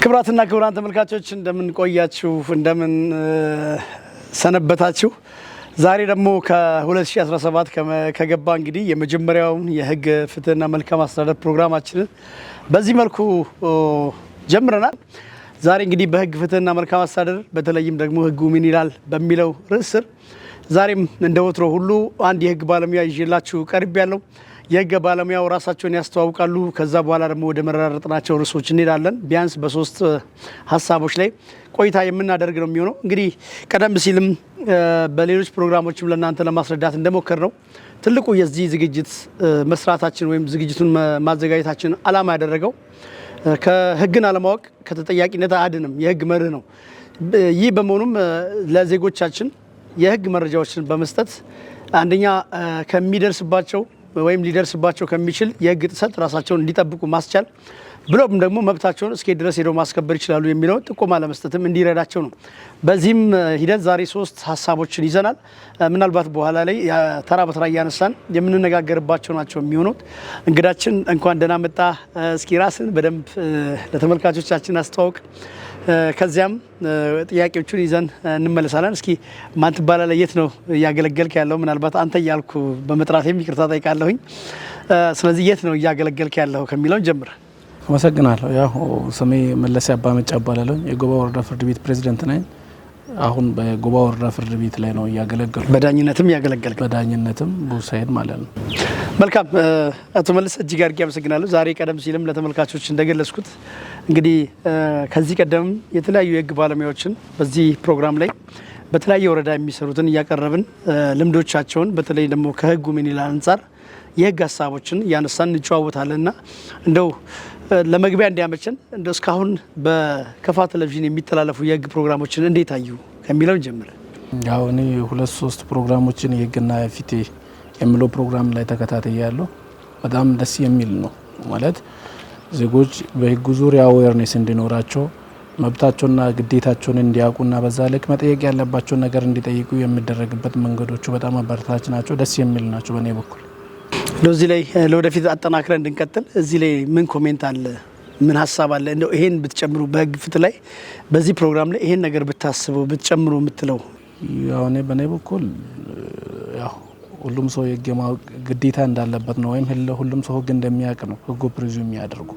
ክቡራትና ክቡራን ተመልካቾች፣ እንደምን ቆያችሁ? እንደምን ሰነበታችሁ? ዛሬ ደግሞ ከ2017 ከገባ እንግዲህ የመጀመሪያውን የህግ ፍትህና መልካም አስተዳደር ፕሮግራማችንን በዚህ መልኩ ጀምረናል። ዛሬ እንግዲህ በህግ ፍትህና መልካም አስተዳደር፣ በተለይም ደግሞ ህጉ ምን ይላል በሚለው ርዕስ ስር ዛሬም እንደ ወትሮ ሁሉ አንድ የህግ ባለሙያ ይዤላችሁ ቀርቤያለሁ። የህግ ባለሙያው ራሳቸውን ያስተዋውቃሉ። ከዛ በኋላ ደግሞ ወደ መራረጥናቸው ርዕሶች እንሄዳለን። ቢያንስ በሶስት ሀሳቦች ላይ ቆይታ የምናደርግ ነው የሚሆነው። እንግዲህ ቀደም ሲልም በሌሎች ፕሮግራሞችም ለእናንተ ለማስረዳት እንደሞከርነው ትልቁ የዚህ ዝግጅት መስራታችን ወይም ዝግጅቱን ማዘጋጀታችን ዓላማ ያደረገው ከህግን አለማወቅ ከተጠያቂነት አያድንም፣ የህግ መርህ ነው። ይህ በመሆኑም ለዜጎቻችን የህግ መረጃዎችን በመስጠት አንደኛ ከሚደርስባቸው ወይም ሊደርስባቸው ከሚችል የህግ ጥሰት ራሳቸውን እንዲጠብቁ ማስቻል፣ ብሎም ደግሞ መብታቸውን እስከ ድረስ ሄደው ማስከበር ይችላሉ የሚለውን ጥቆማ ለመስጠትም እንዲረዳቸው ነው። በዚህም ሂደት ዛሬ ሶስት ሀሳቦችን ይዘናል። ምናልባት በኋላ ላይ ተራ በተራ እያነሳን የምንነጋገርባቸው ናቸው የሚሆኑት። እንግዳችን እንኳን ደህና መጣ። እስኪ ራስን በደንብ ለተመልካቾቻችን አስተዋውቅ። ከዚያም ጥያቄዎቹን ይዘን እንመለሳለን። እስኪ ማን ትባላለህ? የት ነው እያገለገልክ ያለው? ምናልባት አንተ እያልኩ በመጥራቴም ይቅርታ ጠይቃለሁኝ። ስለዚህ የት ነው እያገለገልክ ያለው ከሚለው ጀምር። አመሰግናለሁ። ያው ስሜ መለሴ አባመጫ እባላለሁ። የጎባ ወረዳ ፍርድ ቤት ፕሬዝደንት ነኝ። አሁን በጎባ ወረዳ ፍርድ ቤት ላይ ነው እያገለገልኩ። በዳኝነትም እያገለገልክ? በዳኝነትም ቡሳይድ ማለት ነው። መልካም፣ አቶ መለስ፣ እጅግ አድርጌ አመሰግናለሁ። ዛሬ ቀደም ሲልም ለተመልካቾች እንደገለጽኩት እንግዲህ ከዚህ ቀደም የተለያዩ የህግ ባለሙያዎችን በዚህ ፕሮግራም ላይ በተለያየ ወረዳ የሚሰሩትን እያቀረብን ልምዶቻቸውን፣ በተለይ ደግሞ ከህጉ ምን ይላል አንጻር የህግ ሀሳቦችን እያነሳን እንጨዋወታለን። እና እንደው ለመግቢያ እንዲያመችን እንደው እስካሁን በከፋ ቴሌቪዥን የሚተላለፉ የህግ ፕሮግራሞችን እንዴት አዩ ከሚለው ጀምር። ያው እኔ ሁለት ሶስት ፕሮግራሞችን የህግና ፍትህ የሚለው ፕሮግራም ላይ ተከታትያለሁ። በጣም ደስ የሚል ነው። ማለት ዜጎች በህጉ ዙሪያ awareness እንዲኖራቸው፣ መብታቸውና ግዴታቸውን እንዲያውቁና በዛ ልክ መጠየቅ ያለባቸውን ነገር እንዲጠይቁ የሚደረግበት መንገዶቹ በጣም አበረታች ናቸው፣ ደስ የሚል ናቸው በእኔ በኩል። እንደው እዚህ ላይ ለወደፊት አጠናክረን እንድንቀጥል እዚህ ላይ ምን comment አለ? ምን ሀሳብ አለ? እንደው ይሄን ብትጨምሩ፣ በህግ ፍትህ ላይ በዚህ ፕሮግራም ላይ ይሄን ነገር ብታስቡ፣ ብትጨምሩ የምትለው? ያው እኔ በእኔ በኩል ያው ሁሉም ሰው የህግ የማወቅ ግዴታ እንዳለበት ነው፣ ወይም ሁሉም ሰው ህግ እንደሚያውቅ ነው ህጉ presume የሚያደርጉ።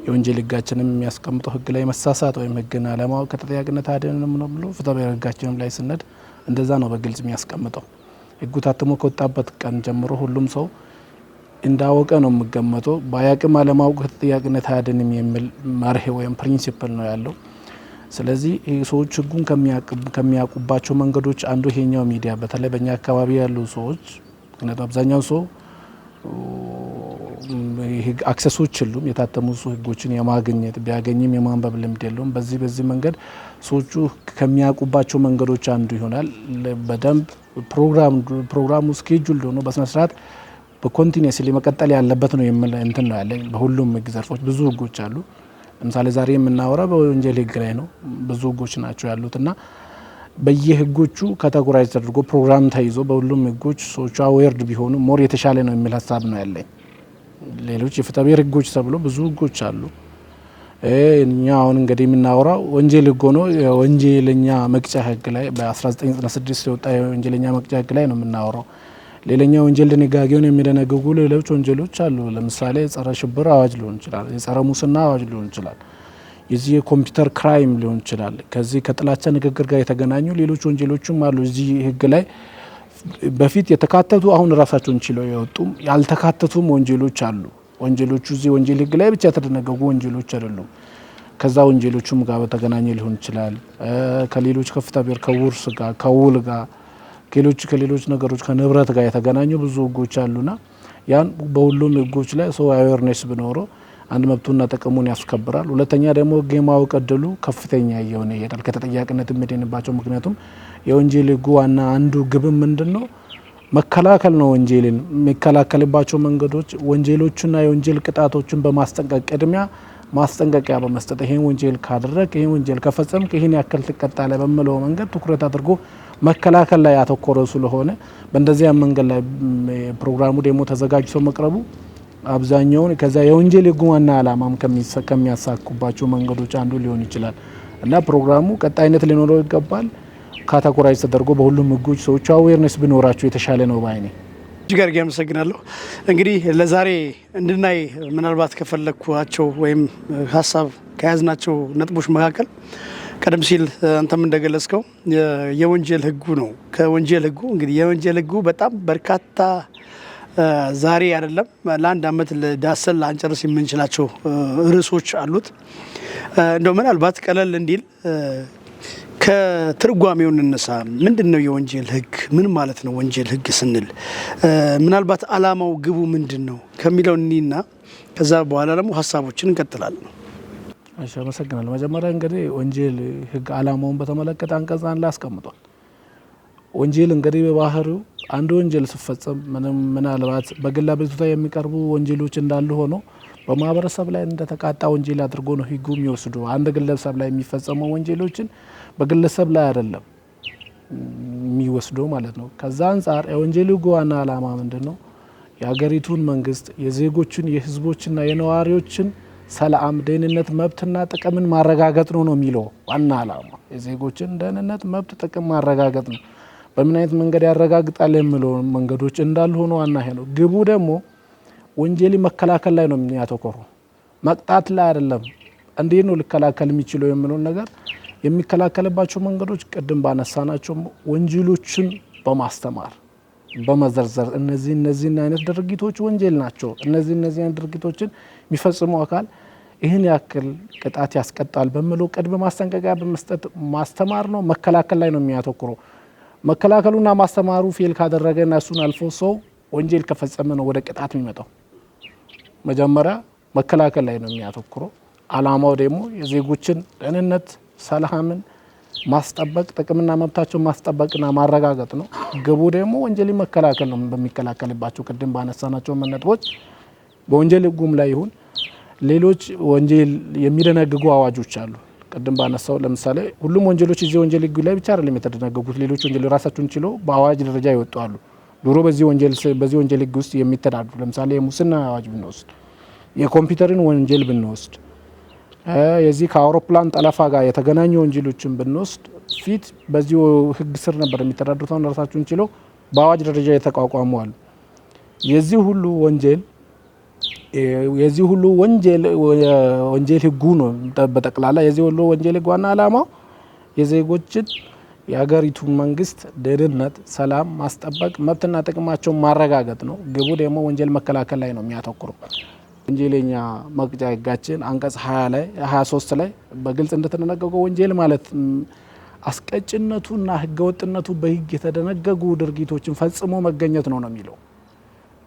የወንጀል ህጋችንም የሚያስቀምጠው ህግ ላይ መሳሳት ወይም ህግን አለማወቅ ከተጠያቂነት አያድንም ነው ብሎ ፍትሐ ብሔር ህጋችንም ላይ ስንሄድ እንደዛ ነው በግልጽ የሚያስቀምጠው። ህጉ ታትሞ ከወጣበት ቀን ጀምሮ ሁሉም ሰው እንዳወቀ ነው የሚገመተው። ባያቅም አለማወቅ ከተጠያቂነት አያድንም የሚል መርህ ወይም principle ነው ያለው። ስለዚህ ሰዎች ህጉን ከሚያውቁባቸው መንገዶች አንዱ ይሄኛው ሚዲያ፣ በተለይ በእኛ አካባቢ ያሉ ሰዎች፣ ምክንያቱም አብዛኛው ሰው access ኦች የሉም፣ የታተሙ ህጎችን የማግኘት፣ ቢያገኝም የማንበብ ልምድ የለውም። በዚህ መንገድ ሰዎቹ ከሚያውቁባቸው መንገዶች አንዱ ይሆናል። በደንብ ፕሮግራሙ schedule ሆኖ በስነስርዓት በ continuously መቀጠል ያለበት ነው የሚል እንትን ነው ያለኝ። በሁሉም ህግ ዘርፎች ብዙ ህጎች አሉ። ለምሳሌ ዛሬ የምናወራው በወንጀል ህግ ላይ ነው። ብዙ ህጎች ናቸው ያሉት እና በየህጎቹ categorize ተደርጎ ፕሮግራም ተይዞ በሁሉም ህጎች ሰዎቹ aware ቢሆኑ more የተሻለ ነው የሚል ሀሳብ ነው ያለኝ። ሌሎች የፍትሐ ብሔር ህጎች ተብሎ ብዙ ህጎች አሉ። እኛ አሁን እንግዲህ የምናወራው ወንጀል ህግ ሆኖ የወንጀለኛ መቅጫ ህግ ላይ፣ በ1996 የወጣ የወንጀለኛ መቅጫ ህግ ላይ ነው የምናወራው። ሌላኛው ወንጀል ድንጋጌውን የሚደነግጉ ሌሎች ወንጀሎች አሉ። ለምሳሌ ጸረ ሽብር አዋጅ ሊሆን ይችላል፣ የጸረ ሙስና አዋጅ ሊሆን ይችላል፣ የዚህ የ computer crime ሊሆን ይችላል። ከዚህ ከጥላቻ ንግግር ጋር የተገናኙ ሌሎች ወንጀሎችም አሉ። እዚህ ህግ ላይ በፊት የተካተቱ፣ አሁን ራሳቸውን ችለው የወጡም ያልተካተቱም ወንጀሎች አሉ። ወንጀሎቹ እዚህ ወንጀል ህግ ላይ ብቻ የተደነገጉ ወንጀሎች አይደሉም። ከዛ ወንጀሎቹም ጋር በተገናኘ ሊሆን ይችላል። ከሌሎች ከፍትሐ ብሔር፣ ከውርስ ጋር፣ ከውል ጋር፣ ከሌሎች ነገሮች፣ ከንብረት ጋር የተገናኙ ብዙ ህጎች አሉና ያን በሁሉም ህጎች ላይ ሰው awareness ቢኖረው አንድ መብቱና ጥቅሙን ያስከብራል። ሁለተኛ ደግሞ ህግ የማወቅ እድሉ ከፍተኛ እየሆነ ይሄዳል። ከተጠያቂነት የሚድንባቸው፣ ምክንያቱም የወንጀል ህጉ ዋና አንዱ ግብም ምንድን ነው? መከላከል ነው። ወንጀልን የሚከላከልባቸው መንገዶች ወንጀሎቹና የወንጀል ቅጣቶችን በማስጠንቀቅ፣ ቅድሚያ ማስጠንቀቂያ በመስጠት፣ ይሄን ወንጀል ካደረግ፣ ይሄን ወንጀል ከፈጸምክ ይሄን ያክል ትቀጣለህ በሚለው መንገድ ትኩረት አድርጎ መከላከል ላይ ያተኮረ ስለሆነ በእንደዚያ መንገድ ላይ ፕሮግራሙ ደግሞ ተዘጋጅቶ መቅረቡ አብዛኛውን ከዛ የወንጀል ህጉ ዋና ዓላማም ከሚያሳኩባቸው መንገዶች አንዱ ሊሆን ይችላል እና ፕሮግራሙ ቀጣይነት ሊኖረው ይገባል። Categorize ተደርጎ በሁሉም ህጎች ሰዎቹ awareness ቢኖራቸው የተሻለ ነው ባይ ነኝ። እጅግ አድርጌ አመሰግናለሁ። እንግዲህ ለዛሬ እንድናይ ምናልባት ከፈለግኳቸው ወይም ሀሳብ ከያዝናቸው ነጥቦች መካከል ቀደም ሲል አንተም እንደገለጽከው የወንጀል ህጉ ነው። ከወንጀል ህጉ እንግዲህ የወንጀል ህጉ በጣም በርካታ፣ ዛሬ አይደለም ለአንድ አመት ዳሰን ላንጨርስ የምንችላቸው ርዕሶች አሉት። እንደው ምናልባት ቀለል እንዲል ከትርጓሜው እንነሳ። ምንድን ነው የወንጀል ህግ? ምን ማለት ነው ወንጀል ህግ ስንል? ምናልባት አላማው ግቡ ምንድን ነው ከሚለው እኒና ከዛ በኋላ ደግሞ ሀሳቦችን እንቀጥላለን። እሺ፣ አመሰግናለሁ። መጀመሪያ እንግዲህ ወንጀል ህግ አላማውን በተመለከተ አንቀጽ 1 ላይ አስቀምጧል። ወንጀል እንግዲህ በባህሪው አንድ ወንጀል ሲፈጸም ምንም ምናልባት በግል አቤቱታ የሚቀርቡ ወንጀሎች እንዳሉ ሆኖ በማህበረሰብ ላይ እንደተቃጣ ወንጀል አድርጎ ነው ህጉ የሚወስዱ። አንድ ግለሰብ ላይ የሚፈጸመው ወንጀሎችን በግለሰብ ላይ አይደለም የሚወስደው ማለት ነው። ከዛ አንጻር የወንጀል ህጉ ዋና አላማ ምንድን ነው? የሀገሪቱን መንግስት የዜጎችን፣ የህዝቦችና የነዋሪዎችን ሰላም፣ ደህንነት፣ መብትና ጥቅምን ማረጋገጥ ነው ነው የሚለው ዋና አላማ የዜጎችን ደህንነት፣ መብት፣ ጥቅም ማረጋገጥ ነው። በምን አይነት መንገድ ያረጋግጣል የሚለው መንገዶች እንዳሉ ሆኖ ዋና ይሄ ነው። ግቡ ደግሞ ወንጀል መከላከል ላይ ነው የሚያተኮረው፣ መቅጣት ላይ አይደለም። እንዴት ነው ሊከላከል የሚችለው የሚለውን ነገር የሚከላከልባቸው መንገዶች ቅድም ባነሳናቸው ወንጀሎችን በማስተማር፣ በመዘርዘር፣ እነዚህ እነዚህን አይነት ድርጊቶች ወንጀል ናቸው፣ እነዚህ እነዚህ አይነት ድርጊቶችን የሚፈጽሙ አካል ይህን ያክል ቅጣት ያስቀጣል በሚለው ቅድመ ማስጠንቀቂያ በመስጠት ማስተማር ነው። መከላከል ላይ ነው የሚያተኩረው። መከላከሉና ማስተማሩ fail ካደረገና እሱን አልፎ ሰው ወንጀል ከፈጸመ ነው ወደ ቅጣት የሚመጣው። መጀመሪያ መከላከል ላይ ነው የሚያተኩረው። አላማው ደግሞ የዜጎችን ደህንነት፣ ሰላምን ማስጠበቅ፣ ጥቅምና መብታቸውን ማስጠበቅና ማረጋገጥ ነው። ግቡ ደግሞ ወንጀል መከላከል ነው። በሚከላከልባቸው ቅድም ባነሳናቸው ነጥቦች በወንጀል ህጉም ላይ ይሁን ሌሎች ወንጀል የሚደነግጉ አዋጆች አሉ። ቅድም ባነሳው ለምሳሌ ሁሉም ወንጀሎች እዚህ ወንጀል ህጉ ላይ ብቻ አይደለም የተደነገጉት። ሌሎች ወንጀል ራሳቸውን ችሎ በአዋጅ ደረጃ ይወጡ አሉ። ድሮ በዚህ ወንጀል ህግ ውስጥ የሚተዳደሩ ለምሳሌ የሙስና አዋጅ ብንወስድ፣ የኮምፒውተርን ወንጀል ብንወስድ፣ የዚህ ከአውሮፕላን ጠለፋ ጋር የተገናኙ ወንጀሎችን ብንወስድ ፊት በዚህ ህግ ስር ነበር የሚተዳደሩት። አሁን ራሳቸውን ችሎ በአዋጅ ደረጃ የተቋቋሙ አሉ። የዚህ ሁሉ ወንጀል ወንጀል ህጉ ነው። በጠቅላላ የዚህ ሁሉ ወንጀል ህግ ዋና ዓላማው የዜጎችን፣ የሀገሪቱን መንግስት ደህንነት፣ ሰላም ማስጠበቅ፣ መብትና ጥቅማቸውን ማረጋገጥ ነው። ግቡ ደግሞ ወንጀል መከላከል ላይ ነው የሚያተኩረው። ወንጀለኛ መቅጫ ህጋችን አንቀጽ 20 ላይ፣ 23 ላይ በግልጽ እንደተደነገገው ወንጀል ማለት አስቀጭነቱና ህገወጥነቱ በህግ የተደነገጉ ድርጊቶችን ፈጽሞ መገኘት ነው ነው የሚለው።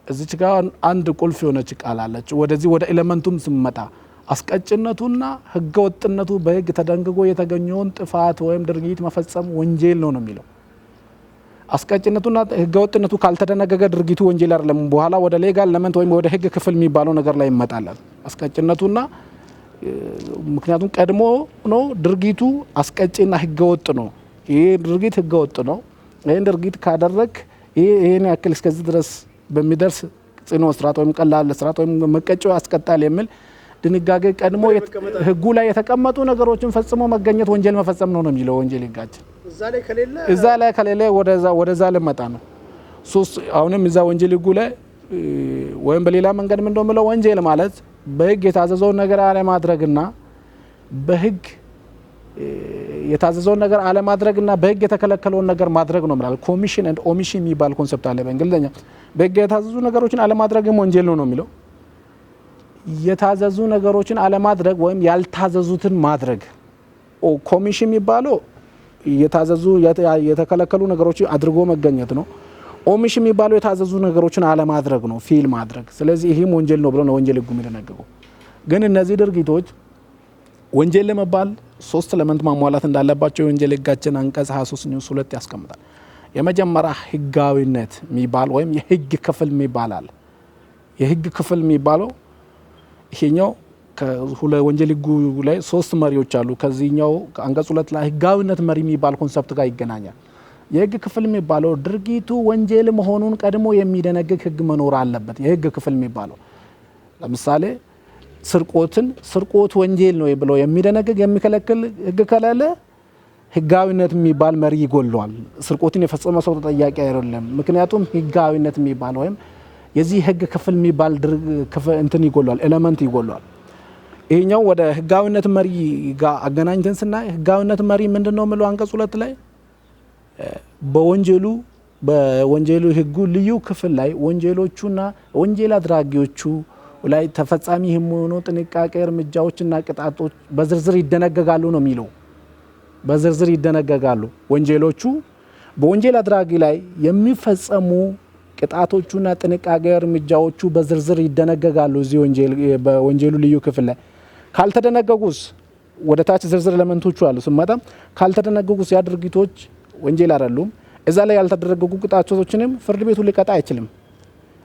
እዚች ጋር አንድ ቁልፍ የሆነች ቃል አለች። ወደዚህ ወደ element ኡም ስመጣ አስቀጭነቱና ህገወጥነቱ በህግ ተደንግጎ የተገኘውን ጥፋት ወይም ድርጊት መፈጸም ወንጀል ነው ነው የሚለው። አስቀጭነቱና ህገወጥነቱ ካልተደነገገ ድርጊቱ ወንጀል አይደለም። በኋላ ወደ legal element ወይም ወደ ህግ ክፍል የሚባለው ነገር ላይ ይመጣላል። አስቀጭነቱና ምክንያቱም ቀድሞ ነው ድርጊቱ አስቀጪና ህገወጥ ነው። ይሄ ድርጊት ህገወጥ ነው። ይህን ድርጊት ካደረግ ይሄን ያክል እስከዚህ ድረስ በሚደርስ ጽኑ እስራት ወይም ቀላል እስራት ወይም መቀጮ ያስቀጣል የሚል ድንጋጌ ቀድሞ ህጉ ላይ የተቀመጡ ነገሮችን ፈጽሞ መገኘት ወንጀል መፈጸም ነው ነው የሚለው ወንጀል ህጋችን። እዛ ላይ ከሌለ ወደዛ ልመጣ ነው። ሶስት አሁንም እዛ ወንጀል ህጉ ላይ ወይም በሌላ መንገድ ምን እንደሚለው ወንጀል ማለት በህግ የታዘዘውን ነገር አለማድረግና በህግ የታዘዘውን ነገር አለማድረግና በህግ የተከለከለውን ነገር ማድረግ ነው ይላል። Commission and omission የሚባል concept አለ በእንግሊዝኛ። በህግ የታዘዙ ነገሮችን አለማድረግም ወንጀል ነው ነው የሚለው። የታዘዙ ነገሮችን አለማድረግ ወይም ያልታዘዙትን ማድረግ፣ commission የሚባለው የታዘዙ የተከለከሉ ነገሮችን አድርጎ መገኘት ነው። Omission የሚባለው የታዘዙ ነገሮችን አለማድረግ ነው፣ fail ማድረግ። ስለዚህ ይህም ወንጀል ነው ብሎ ነው ወንጀል ህጉ የሚደነግገው። ግን እነዚህ ድርጊቶች ወንጀል ለመባል ሶስት element ማሟላት እንዳለባቸው የወንጀል ህጋችን አንቀጽ 23 ንዑስ 2 ያስቀምጣል። የመጀመሪያ ህጋዊነት የሚባል ወይም የህግ ክፍል የሚባል አለ። የህግ ክፍል የሚባለው ይሄኛው ወንጀል ህጉ ላይ ሶስት መሪዎች አሉ። ከዚህኛው አንቀጽ 2 ላይ ህጋዊነት መሪ የሚባል concept ጋር ይገናኛል። የህግ ክፍል የሚባለው ድርጊቱ ወንጀል መሆኑን ቀድሞ የሚደነግግ ህግ መኖር አለበት። የህግ ክፍል የሚባለው ለምሳሌ ስርቆትን ስርቆት ወንጀል ነው ብሎ የሚደነግግ የሚከለክል ህግ ከሌለ ህጋዊነት የሚባል መሪ ይጎለዋል። ስርቆትን የፈጸመ ሰው ተጠያቂ አይደለም። ምክንያቱም ህጋዊነት የሚባል ወይም የዚህ ህግ ክፍል የሚባል እንትን ይጎለዋል፣ element ይጎለዋል። ይሄኛው ወደ ህጋዊነት መሪ ጋር አገናኝተን ስናይ ህጋዊነት መሪ ምንድነው የሚለው አንቀጽ 2 ላይ በወንጀሉ ህጉ ልዩ ክፍል ላይ ወንጀሎቹና ወንጀል አድራጊዎቹ ላይ ተፈጻሚ የሚሆኑ ጥንቃቄ እርምጃዎችና ቅጣቶች በዝርዝር ይደነገጋሉ ነው የሚለው። በዝርዝር ይደነገጋሉ። ወንጀሎቹ በወንጀል አድራጊ ላይ የሚፈጸሙ ቅጣቶቹና ጥንቃቄ እርምጃዎቹ በዝርዝር ይደነገጋሉ። እዚህ በወንጀሉ ልዩ ክፍል ላይ ካልተደነገጉስ ወደ ታች ዝርዝር element ኦቹ አሉ ስመጣ ካልተደነገጉስ ያ ድርጊቶች ወንጀል አይደሉም። እዛ ላይ ያልተደነገጉ ቅጣቶችንም ፍርድ ቤቱ ሊቀጣ አይችልም።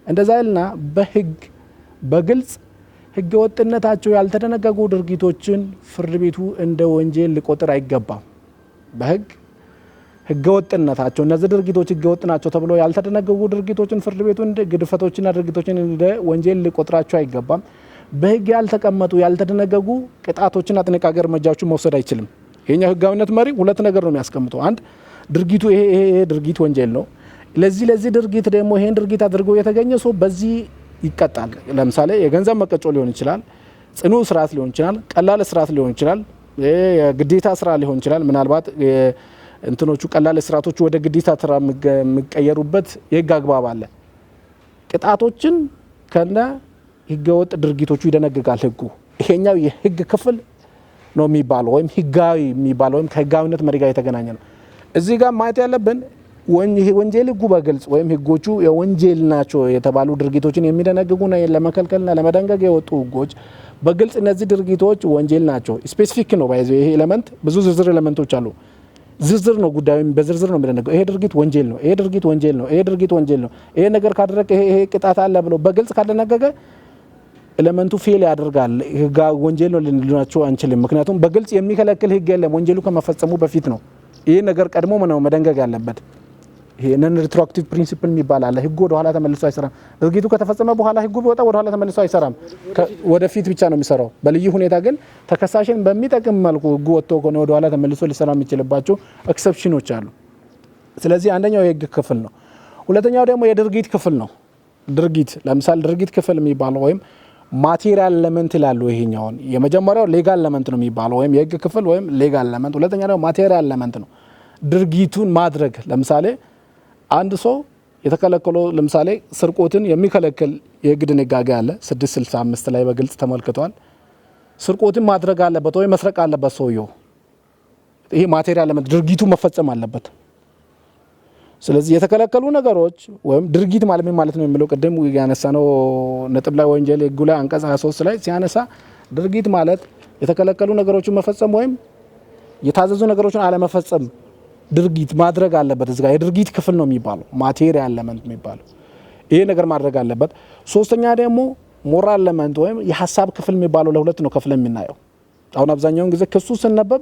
እንደዛ ይልና በህግ በግልጽ ህገ ወጥነታቸው ያልተደነገጉ ድርጊቶችን ፍርድ ቤቱ እንደ ወንጀል ሊቆጥር አይገባም። በህግ ህገ ወጥነታቸው እነዚህ ድርጊቶች ህገ ወጥ ናቸው ተብሎ ያልተደነገጉ ድርጊቶችን ፍርድ ቤቱ እንደ ግድፈቶችና ድርጊቶችን እንደ ወንጀል ሊቆጥራቸው አይገባም። በህግ ያልተቀመጡ ያልተደነገጉ ቅጣቶችና ጥንቃቄ እርምጃዎችን መውሰድ አይችልም። ይሄኛው ህጋዊነት መሪ ሁለት ነገር ነው የሚያስቀምጠው። አንድ ድርጊቱ ይሄ ይሄ ድርጊት ወንጀል ነው፣ ለዚህ ድርጊት ደግሞ ይሄን ድርጊት አድርጎ የተገኘ ሰው በዚህ ይቀጣል። ለምሳሌ የገንዘብ መቀጮ ሊሆን ይችላል፣ ጽኑ እስራት ሊሆን ይችላል፣ ቀላል እስራት ሊሆን ይችላል፣ የግዴታ ስራ ሊሆን ይችላል። ምናልባት እንትኖቹ ቀላል እስራቶቹ ወደ ግዴታ ስራ የሚቀየሩበት የህግ አግባብ አለ። ቅጣቶችን ከነ ህገወጥ ድርጊቶቹ ይደነግጋል ህጉ። ይሄኛው የህግ ክፍል ነው የሚባለው ወይም ህጋዊ የሚባለው ወይም ከህጋዊነት መሪ ጋር የተገናኘ ነው። እዚህ ጋር ማየት ያለብን ወንጀል ህጉ በግልጽ ወይም ህጎቹ የወንጀል ናቸው የተባሉ ድርጊቶችን የሚደነግጉና ለመከልከልና ለመደንገግ የወጡ ህጎች በግልጽ እነዚህ ድርጊቶች ወንጀል ናቸው። specific ነው ባይዘ ይሄ element ብዙ ዝርዝር element ኦች አሉ። ዝርዝር ነው ጉዳዩ፣ በዝርዝር ነው የሚደነገው። ይሄ ድርጊት ወንጀል ነው፣ ይሄ ድርጊት ወንጀል ነው፣ ይሄ ድርጊት ወንጀል ነው፣ ይሄ ነገር ካደረገ ይሄ ቅጣት አለ ብሎ በግልጽ ካልደነገገ element ኡ fail ያደርጋል። ህጋዊ ወንጀል ነው ልንላቸው አንችልም። ምክንያቱም በግልጽ የሚከለክል ህግ የለም። ወንጀሉ ከመፈጸሙ በፊት ነው ይሄ ነገር ቀድሞ ነው መደንገግ ያለበት። ይሄ non retroactive principle የሚባል አለ። ህጉ ወደ ኋላ ተመልሶ አይሰራም። ድርጊቱ ከተፈጸመ በኋላ ህጉ ቢወጣ ወደ ኋላ ተመልሶ አይሰራም፣ ወደፊት ብቻ ነው የሚሰራው። በልዩ ሁኔታ ግን ተከሳሽን በሚጠቅም መልኩ ህጉ ወጥቶ ከሆነ ወደ ኋላ ተመልሶ ሊሰራ የሚችልባቸው ኤክሰፕሽኖች አሉ። ስለዚህ አንደኛው የህግ ክፍል ነው። ሁለተኛው ደግሞ የድርጊት ክፍል ነው። ድርጊት ለምሳሌ ድርጊት ክፍል የሚባለው ወይም material element ይላሉ። ይሄኛውን የመጀመሪያው legal element ነው የሚባለው ወይም የህግ ክፍል ወይም legal element፣ ሁለተኛ ደግሞ material element ነው። ድርጊቱን ማድረግ ለምሳሌ አንድ ሰው የተከለከለው ለምሳሌ ስርቆትን የሚከለክል የህግ ድንጋጌ አለ 665 ላይ በግልጽ ተመልክቷል። ስርቆትን ማድረግ አለበት ወይ መስረቅ አለበት ሰውየው። ይሄ material element ድርጊቱ መፈጸም አለበት። ስለዚህ የተከለከሉ ነገሮች ወይም ድርጊት ማለት ምን ማለት ነው የሚለው ቅድም ያነሳነው ነጥብ ላይ ወንጀል ህጉ ላይ አንቀጽ 23 ላይ ሲያነሳ ድርጊት ማለት የተከለከሉ ነገሮችን መፈጸም ወይም የታዘዙ ነገሮችን አለመፈጸም ድርጊት ማድረግ አለበት። እዚህ ጋር የድርጊት ክፍል ነው የሚባለው material element የሚባለው ይሄ ነገር ማድረግ አለበት። ሶስተኛ ደግሞ moral element ወይም የሐሳብ ክፍል የሚባለው ለሁለት ነው ከፍለ የምናየው። አሁን አብዛኛውን ጊዜ ክሱ ሲነበብ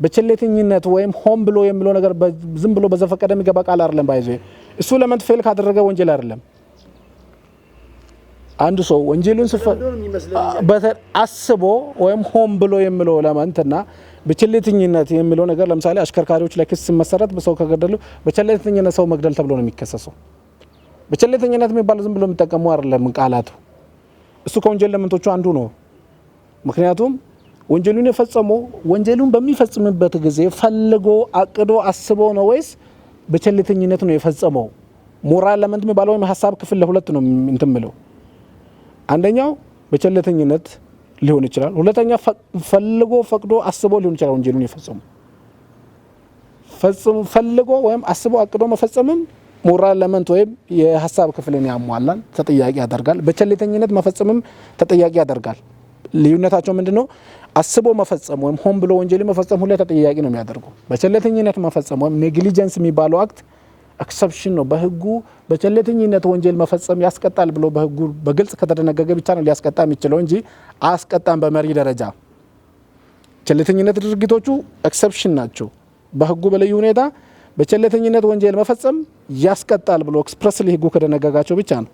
በቸልተኝነት ወይም ሆን ብሎ የሚለው ነገር ዝም ብሎ በዘፈቀደ የሚገባ ቃል አይደለም። ባይዞ እሱ element fail ካደረገ ወንጀል አይደለም። አንድ ሰው ወንጀሉን አስቦ ወይም ሆን ብሎ የሚለው element ና በቸልተኝነት የሚለው ነገር ለምሳሌ አሽከርካሪዎች ላይ ክስ ሲመሰረት በሰው ከገደሉ በቸልተኝነት ሰው መግደል ተብሎ ነው የሚከሰሰው። በቸልተኝነት የሚባለው ዝም ብሎ የሚጠቀሙ አይደለም ቃላቱ። እሱ ከወንጀል element ኦቹ አንዱ ነው። ምክንያቱም ወንጀሉን የፈጸመው ወንጀሉን በሚፈጽምበት ጊዜ ፈልጎ አቅዶ አስቦ ነው ወይስ በቸልተኝነት ነው የፈጸመው? moral element የሚባለው ወይም ሐሳብ ክፍል ለሁለት ነው እንትን የሚለው። አንደኛው በቸልተኝነት ሊሆን ይችላል። ሁለተኛ ፈልጎ ፈቅዶ አስቦ ሊሆን ይችላል። ወንጀሉን የፈጸመው ፈልጎ ወይም አስቦ አቅዶ መፈጸምም moral element ወይም የሐሳብ ክፍልን ያሟላል፣ ተጠያቂ ያደርጋል። በቸልተኝነት መፈጸምም ተጠያቂ ያደርጋል። ልዩነታቸው ምንድነው? አስቦ መፈጸም ወይም ሆን ብሎ ወንጀል መፈጸም ሁሌ ተጠያቂ ነው የሚያደርገው። በቸልተኝነት መፈጸም ወይም negligence የሚባለው act exception ነው። በህጉ በቸልተኝነት ወንጀል መፈጸም ያስቀጣል ብሎ በህጉ በግልጽ ከተደነገገ ብቻ ነው ሊያስቀጣ የሚችለው እንጂ አያስቀጣም። በመሪ ደረጃ ቸልተኝነት ድርጊቶቹ exception ናቸው። በህጉ በልዩ ሁኔታ በቸልተኝነት ወንጀል መፈጸም ያስቀጣል ብሎ expressly ህጉ ከደነገጋቸው ብቻ ነው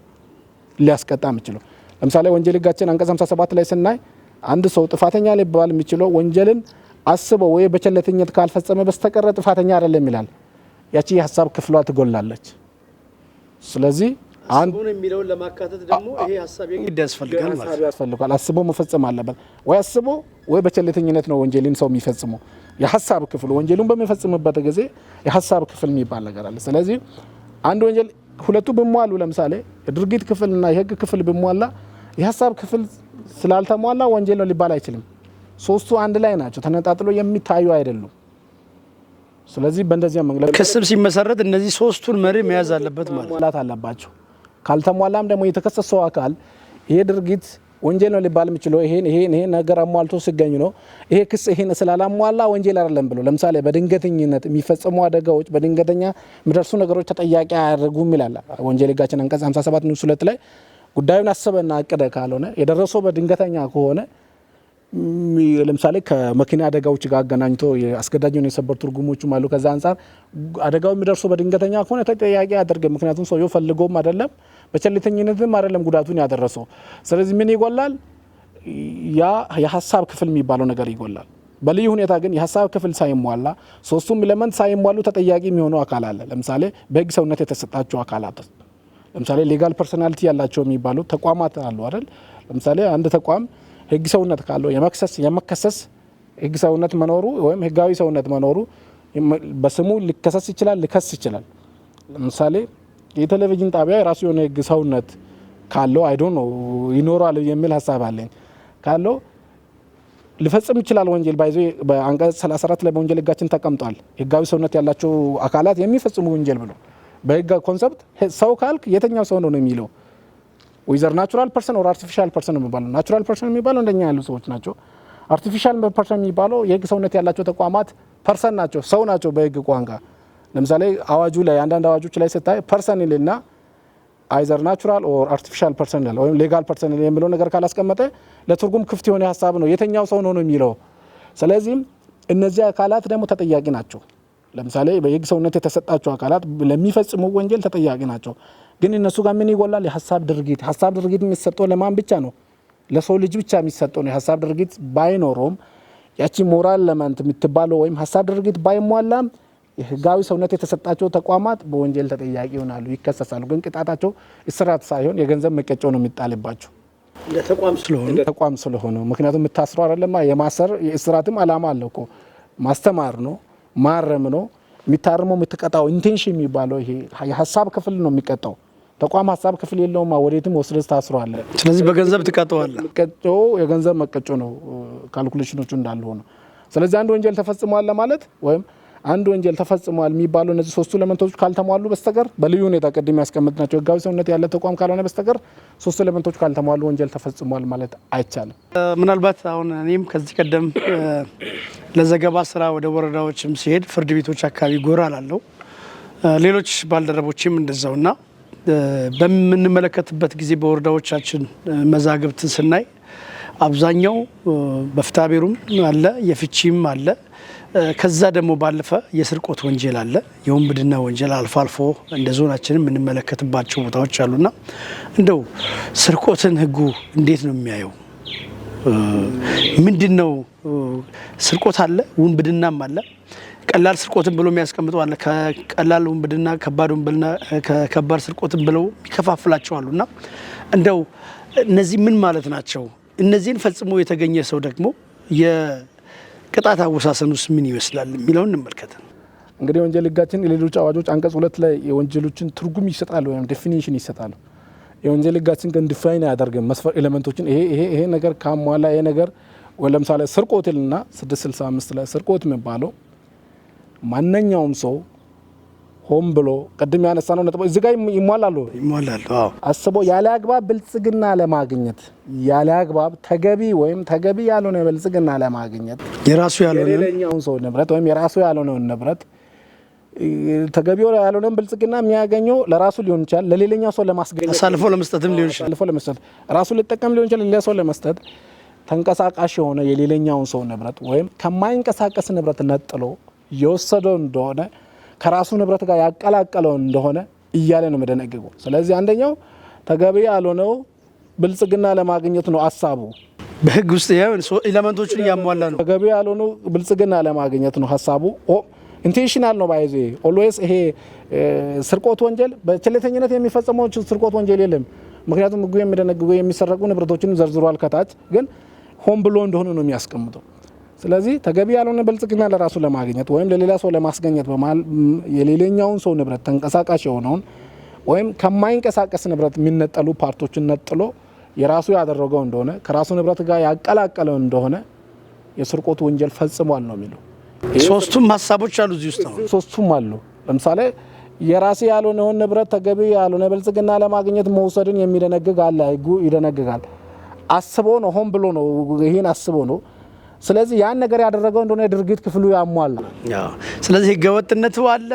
ሊያስቀጣ የሚችለው። ለምሳሌ ወንጀል ሕጋችን አንቀጽ 57 ላይ ስናይ አንድ ሰው ጥፋተኛ ሊባል የሚችለው ወንጀልን አስቦ ወይ በቸልተኝነት ካልፈጸመ በስተቀረ ጥፋተኛ አይደለም ይላል። ያቺ የሀሳብ ክፍሏ ትጎላለች። ስለዚህ አስቦ የሚለውን ለማካተት ደግሞ ይሄ ሀሳብ የግድ ያስፈልጋል ማለት ነው። ያስፈልጋል። አስቦ መፈጸም አለበት። ወይ አስቦ ወይ በቸልተኝነት ነው ወንጀልን ሰው የሚፈጽመው። የሀሳብ ክፍሉ ወንጀሉን በሚፈጽምበት ጊዜ የሀሳብ ክፍል የሚባል ነገር አለ። ስለዚህ አንድ ወንጀል ሁለቱ ቢሟሉ፣ ለምሳሌ የድርጊት ክፍልና የህግ ክፍል ቢሟላ የሀሳብ ክፍል ስላልተሟላ ወንጀል ነው ሊባል አይችልም። ሶስቱ አንድ ላይ ናቸው፣ ተነጣጥሎ የሚታዩ አይደሉም። ስለዚህ በእንደዚያ መንገድ ክስም ሲመሰረት እነዚህ ሶስቱን መሪ መያዝ አለበት ማለት ነው አለባቸው። ካልተሟላም ደግሞ የተከሰሰው አካል ይሄ ድርጊት ወንጀል ነው ሊባል የሚችለው ይሄን ይሄን ይሄን ነገር አሟልቶ ሲገኝ ነው። ይሄ ክስ ይሄን ስላላሟላ ወንጀል አይደለም ብሎ ለምሳሌ በድንገተኝነት የሚፈጸሙ አደጋዎች፣ በድንገተኛ የሚደርሱ ነገሮች ተጠያቂ አያደርጉም ይላል ወንጀል ሕጋችን አንቀጽ 57 ንዑስ 2 ላይ። ጉዳዩን አስበና አቅደ ካልሆነ፣ የደረሰው በድንገተኛ ከሆነ፣ ለምሳሌ ከመኪና አደጋዎች ጋር አገናኝቶ አስገዳጅ የሆነ የሰበር ትርጉሞችም አሉ። ከዛ አንጻር አደጋው የሚደርሰው በድንገተኛ ከሆነ ተጠያቂ አያደርግም። ምክንያቱም ሰውየው ፈልጎም አይደለም፣ በቸልተኝነትም አይደለም ጉዳቱን ያደረሰው። ስለዚህ ምን ይጎላል? ያ የሀሳብ ክፍል የሚባለው ነገር ይጎላል። በልዩ ሁኔታ ግን የሀሳብ ክፍል ሳይሟላ፣ ሶስቱም element ሳይሟሉ ተጠያቂ የሚሆኑ አካል አለ። ለምሳሌ በህግ ሰውነት የተሰጣቸው አካላት፣ ለምሳሌ legal personality ያላቸው የሚባሉ ተቋማት አሉ አይደል? ለምሳሌ አንድ ተቋም ህግ ሰውነት ካለው የመክሰስ የመከሰስ ህግ ሰውነት መኖሩ ወይም ህጋዊ ሰውነት መኖሩ በስሙ ሊከሰስ ይችላል፣ ሊከስ ይችላል። ለምሳሌ የቴሌቪዥን ጣቢያ የራሱ የሆነ ህግ ሰውነት ካለው፣ I don't know ይኖራል የሚል ሀሳብ አለኝ፣ ካለው ሊፈጽም ይችላል ወንጀል። By the way በአንቀጽ 34 ላይ በወንጀል ህጋችን ተቀምጧል። ህጋዊ ሰውነት ያላቸው አካላት የሚፈጽሙ ወንጀል ብሎ። በህግ concept ሰው ካልክ የትኛው ሰው ነው ነው የሚለው፣ whether natural person or artificial person ነው የሚባለው። Natural person የሚባለው እንደኛ ያሉ ሰዎች ናቸው። Artificial person የሚባለው የህግ ሰውነት ያላቸው ተቋማት person ናቸው፣ ሰው ናቸው በህግ ቋንቋ። ለምሳሌ አዋጁ ላይ፣ አንዳንድ አዋጆች ላይ ስታይ person ይልና either natural or artificial person ይላል፣ ወይም legal person የሚለው ነገር ካላስቀመጠ ለትርጉም ክፍት የሆነ ሀሳብ ነው። የትኛው ሰው ነው ነው የሚለው። ስለዚህም እነዚህ አካላት ደግሞ ተጠያቂ ናቸው። ለምሳሌ በህግ ሰውነት የተሰጣቸው አካላት ለሚፈጽሙ ወንጀል ተጠያቂ ናቸው። ግን እነሱ ጋር ምን ይጎላል? የሀሳብ ድርጊት። ሀሳብ ድርጊት የሚሰጠው ለማን ብቻ ነው? ለሰው ልጅ ብቻ የሚሰጠው ነው። የሀሳብ ድርጊት ባይኖረውም፣ ያቺ moral element የምትባለው ወይም ሀሳብ ድርጊት ባይሟላም የህጋዊ ሰውነት የተሰጣቸው ተቋማት በወንጀል ተጠያቂ ይሆናሉ፣ ይከሰሳሉ። ግን ቅጣታቸው እስራት ሳይሆን የገንዘብ መቀጮ ነው የሚጣልባቸው። እንደ ተቋም ስለሆኑ። እንደ ተቋም ስለሆኑ። ምክንያቱም የምታስረው አይደለማ፣ የማሰር የእስራትም አላማ አለው እኮ፣ ማስተማር ነው፣ ማረም ነው። የሚታርመው የምትቀጣው intention የሚባለው ይሄ የሀሳብ ክፍል ነው የሚቀጣው። ተቋም ሀሳብ ክፍል የለውማ፣ ወዴትም ወስደህ ታስረዋለህ። ስለዚህ በገንዘብ ትቀጠዋለህ። መቀጮ የገንዘብ መቀጮ ነው፣ calculation ኖቹ እንዳሉ ሆነው። ስለዚህ አንድ ወንጀል ተፈጽሟል ለማለት ወይም አንድ ወንጀል ተፈጽሟል የሚባሉ እነዚህ ሶስቱ element ኦች ካልተሟሉ በስተቀር፣ በልዩ ሁኔታ ቅድም ያስቀመጥናቸው ህጋዊ ሰውነት ያለ ተቋም ካልሆነ በስተቀር፣ ሶስቱ element ኦች ካልተሟሉ ወንጀል ተፈጽሟል ማለት አይቻልም። ምናልባት አሁን እኔም ከዚህ ቀደም ለዘገባ ስራ ወደ ወረዳዎችም ሲሄድ ፍርድ ቤቶች አካባቢ ጎራ ላለው፣ ሌሎች ባልደረቦችም እንደዛውና በምንመለከትበት ጊዜ በወረዳዎቻችን መዛግብትን ስናይ አብዛኛው በፍትሐ ብሔሩም አለ፣ የፍቺም አለ። ከዛ ደግሞ ባለፈ የስርቆት ወንጀል አለ፣ የውንብድና ወንጀል አልፎ አልፎ እንደ ዞናችንም የምንመለከትባቸው ቦታዎች አሉና እንደው ስርቆትን ህጉ እንዴት ነው የሚያየው? ምንድን ነው? ስርቆት አለ፣ ውንብድናም አለ። ቀላል ስርቆትን ብሎ የሚያስቀምጠው አለ። ከቀላል ውንብድና፣ ከባድ ውንብድና፣ ከባድ ስርቆትን ብለው የሚከፋፍላቸው አሉ እና እንደው እነዚህ ምን ማለት ናቸው? እነዚህን ፈጽሞ የተገኘ ሰው ደግሞ የቅጣት አወሳሰን ውስጥ ምን ይመስላል የሚለውን እንመልከት። እንግዲህ የወንጀል ህጋችን የሌሎች አዋጆች አንቀጽ 2 ላይ የወንጀሎችን ትርጉም ይሰጣሉ ወይም definition ይሰጣሉ። የወንጀል ህጋችን ግን define አያደርግም መስፈር element ኦችን፣ ይሄ ይሄ ይሄ ነገር ካሟላ ይሄ ነገር ወይ። ለምሳሌ ስርቆት ይልና 665 ላይ ስርቆት የሚባለው ማንኛውም ሰው ሆን ብሎ፣ ቅድም ያነሳነው ነጥቦች እዚህ ጋር ይሟላሉ። ይሟላሉ። አዎ። አስቦ ያለ አግባብ ብልጽግና ለማግኘት፣ ያለ አግባብ ተገቢ ወይም ተገቢ ያልሆነ ብልጽግና ለማግኘት የራሱ ያልሆነ የሌላኛውን ሰው ንብረት ወይም የራሱ ያልሆነውን ንብረት፣ ተገቢ ያልሆነውን ብልጽግና የሚያገኘው ለራሱ ሊሆን ይችላል፣ ለሌላኛው ሰው ለማስገኘት አሳልፎ ለመስጠትም ሊሆን ይችላል። አሳልፎ ለመስጠት፣ ራሱ ሊጠቀም ሊሆን ይችላል፣ ለሌላ ሰው ለመስጠት ተንቀሳቃሽ የሆነ የሌላኛውን ሰው ንብረት ወይም ከማይንቀሳቀስ ንብረት ነጥሎ የወሰደው እንደሆነ፣ ከራሱ ንብረት ጋር ያቀላቀለው እንደሆነ እያለ ነው የሚደነግገው። ስለዚህ አንደኛው ተገቢ ያልሆነው ብልጽግና ለማግኘት ነው ሀሳቡ። በህግ ውስጥ element ኦችን እያሟላ ነው። ተገቢ ያልሆኑ ብልጽግና ለማግኘት ነው ሀሳቡ። Intentional ነው by the way always። ይሄ ስርቆት ወንጀል በቸልተኝነት የሚፈጸመው ስርቆት ወንጀል የለም። ምክንያቱም ህጉ የሚደነግገው የሚሰረቁ ንብረቶችን ዘርዝሯል ከታች፣ ግን ሆን ብሎ እንደሆነ ነው የሚያስቀምጠው። ስለዚህ ተገቢ ያልሆነ ብልጽግና ለራሱ ለማግኘት ወይም ለሌላ ሰው ለማስገኘት በመሀል የሌላኛውን ሰው ንብረት ተንቀሳቃሽ የሆነውን ወይም ከማይንቀሳቀስ ንብረት የሚነጠሉ part ኦችን ነጥሎ የራሱ ያደረገው እንደሆነ፣ ከራሱ ንብረት ጋር ያቀላቀለው እንደሆነ የስርቆት ወንጀል ፈጽሟል ነው የሚለው። ሶስቱም ሀሳቦች አሉ እዚህ ውስጥ ነው። ሶስቱም አሉ። ለምሳሌ የራሴ ያልሆነውን ንብረት ተገቢ ያልሆነ ብልጽግና ለማግኘት መውሰድን የሚደነግግ አለ፣ ህጉ ይደነግጋል። አስቦ ነው፣ ሆን ብሎ ነው፣ ይህን አስቦ ነው። ስለዚህ ያን ነገር ያደረገው እንደሆነ የድርጊት ክፍሉ ያሟላ። ስለዚህ ህገወጥነቱ አለ፣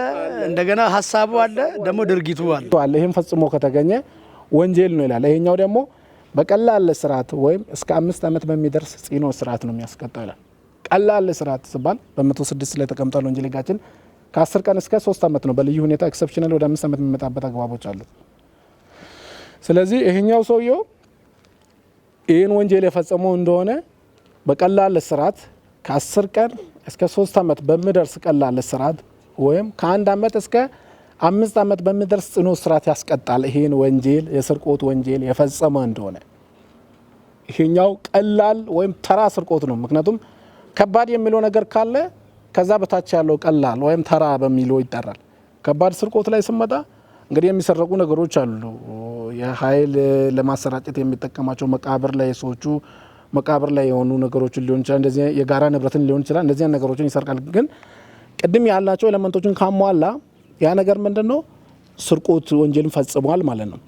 እንደገና ሀሳቡ አለ፣ ደግሞ ድርጊቱ አለ። ይህም ፈጽሞ ከተገኘ ወንጀል ነው ይላል። ይሄኛው ደግሞ በቀላል እስራት ወይም እስከ 5 ዓመት በሚደርስ ጽኑ እስራት ነው የሚያስቀጣው ይላል። ቀላል እስራት ሲባል በ106 ላይ ተቀምጧል ወንጀል ህጋችን፣ ከ10 ቀን እስከ 3 ዓመት ነው። በልዩ ሁኔታ exceptional ወደ 5 ዓመት የሚመጣበት አግባቦች አሉት። ስለዚህ ይሄኛው ሰውየው ይህን ወንጀል የፈጸመው እንደሆነ በቀላል እስራት ከ10 ቀን እስከ 3 ዓመት በሚደርስ ቀላል እስራት ወይም ከ1 ዓመት እስከ 5 ዓመት በሚደርስ ጽኑ እስራት ያስቀጣል። ይሄን ወንጀል የስርቆት ወንጀል የፈጸመ እንደሆነ ይሄኛው ቀላል ወይም ተራ ስርቆት ነው። ምክንያቱም ከባድ የሚለው ነገር ካለ ከዛ በታች ያለው ቀላል ወይም ተራ በሚለው ይጠራል። ከባድ ስርቆት ላይ ስመጣ እንግዲህ የሚሰረቁ ነገሮች አሉ። የኃይል ለማሰራጨት የሚጠቀማቸው መቃብር ላይ፣ ሰዎቹ መቃብር ላይ የሆኑ ነገሮችን ሊሆን ይችላል። እንደዚህ የጋራ ንብረትን ሊሆን ይችላል። እንደዚህ ነገሮችን ይሰርቃል። ግን ቅድም ያልናቸው element ኦችን ካሟላ ያ ነገር ምንድን ነው? ስርቆት ወንጀልን ፈጽሟል ማለት ነው።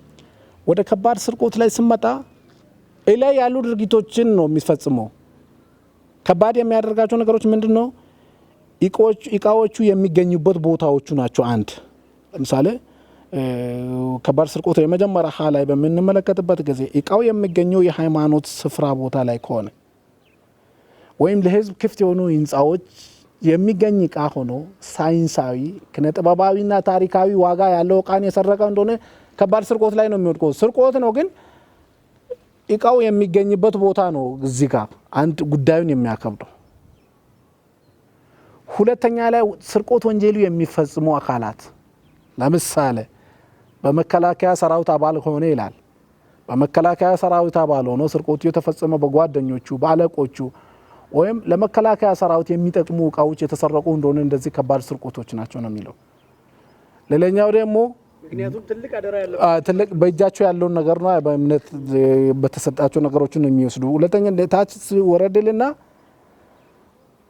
ወደ ከባድ ስርቆት ላይ ስመጣ እላይ ያሉ ድርጊቶችን ነው የሚፈጽመው። ከባድ የሚያደርጋቸው ነገሮች ምንድን ነው? እቃዎቹ የሚገኙበት ቦታዎቹ ናቸው። አንድ ለምሳሌ ከባድ ስርቆት የመጀመሪያ ሀ ላይ በምንመለከትበት ጊዜ እቃው የሚገኘው የሃይማኖት ስፍራ ቦታ ላይ ከሆነ ወይም ለሕዝብ ክፍት የሆኑ ህንፃዎች የሚገኝ እቃ ሆኖ ሳይንሳዊ፣ ኪነ ጥበባዊና ታሪካዊ ዋጋ ያለው እቃን የሰረቀ እንደሆነ ከባድ ስርቆት ላይ ነው የሚወድቀው። ስርቆት ነው፣ ግን እቃው የሚገኝበት ቦታ ነው እዚህ ጋር አንድ ጉዳዩን የሚያከብደው። ሁለተኛ ላይ ስርቆት ወንጀሉ የሚፈጽሙ አካላት ለምሳሌ በመከላከያ ሰራዊት አባል ሆነ ይላል። በመከላከያ ሰራዊት አባል ሆኖ ስርቆቱ የተፈጸመው በጓደኞቹ፣ በአለቆቹ ወይም ለመከላከያ ሰራዊት የሚጠቅሙ እቃዎች የተሰረቁ እንደሆነ እንደዚህ ከባድ ስርቆቶች ናቸው ነው የሚለው። ሌላኛው ደግሞ ምክንያቱም ትልቅ አደራ ያለው ትልቅ በእጃቸው ያለውን ነገር ነው፣ በእምነት በተሰጣቸው ነገሮችን ነው የሚወስዱ። ሁለተኛ ታች ወረድልና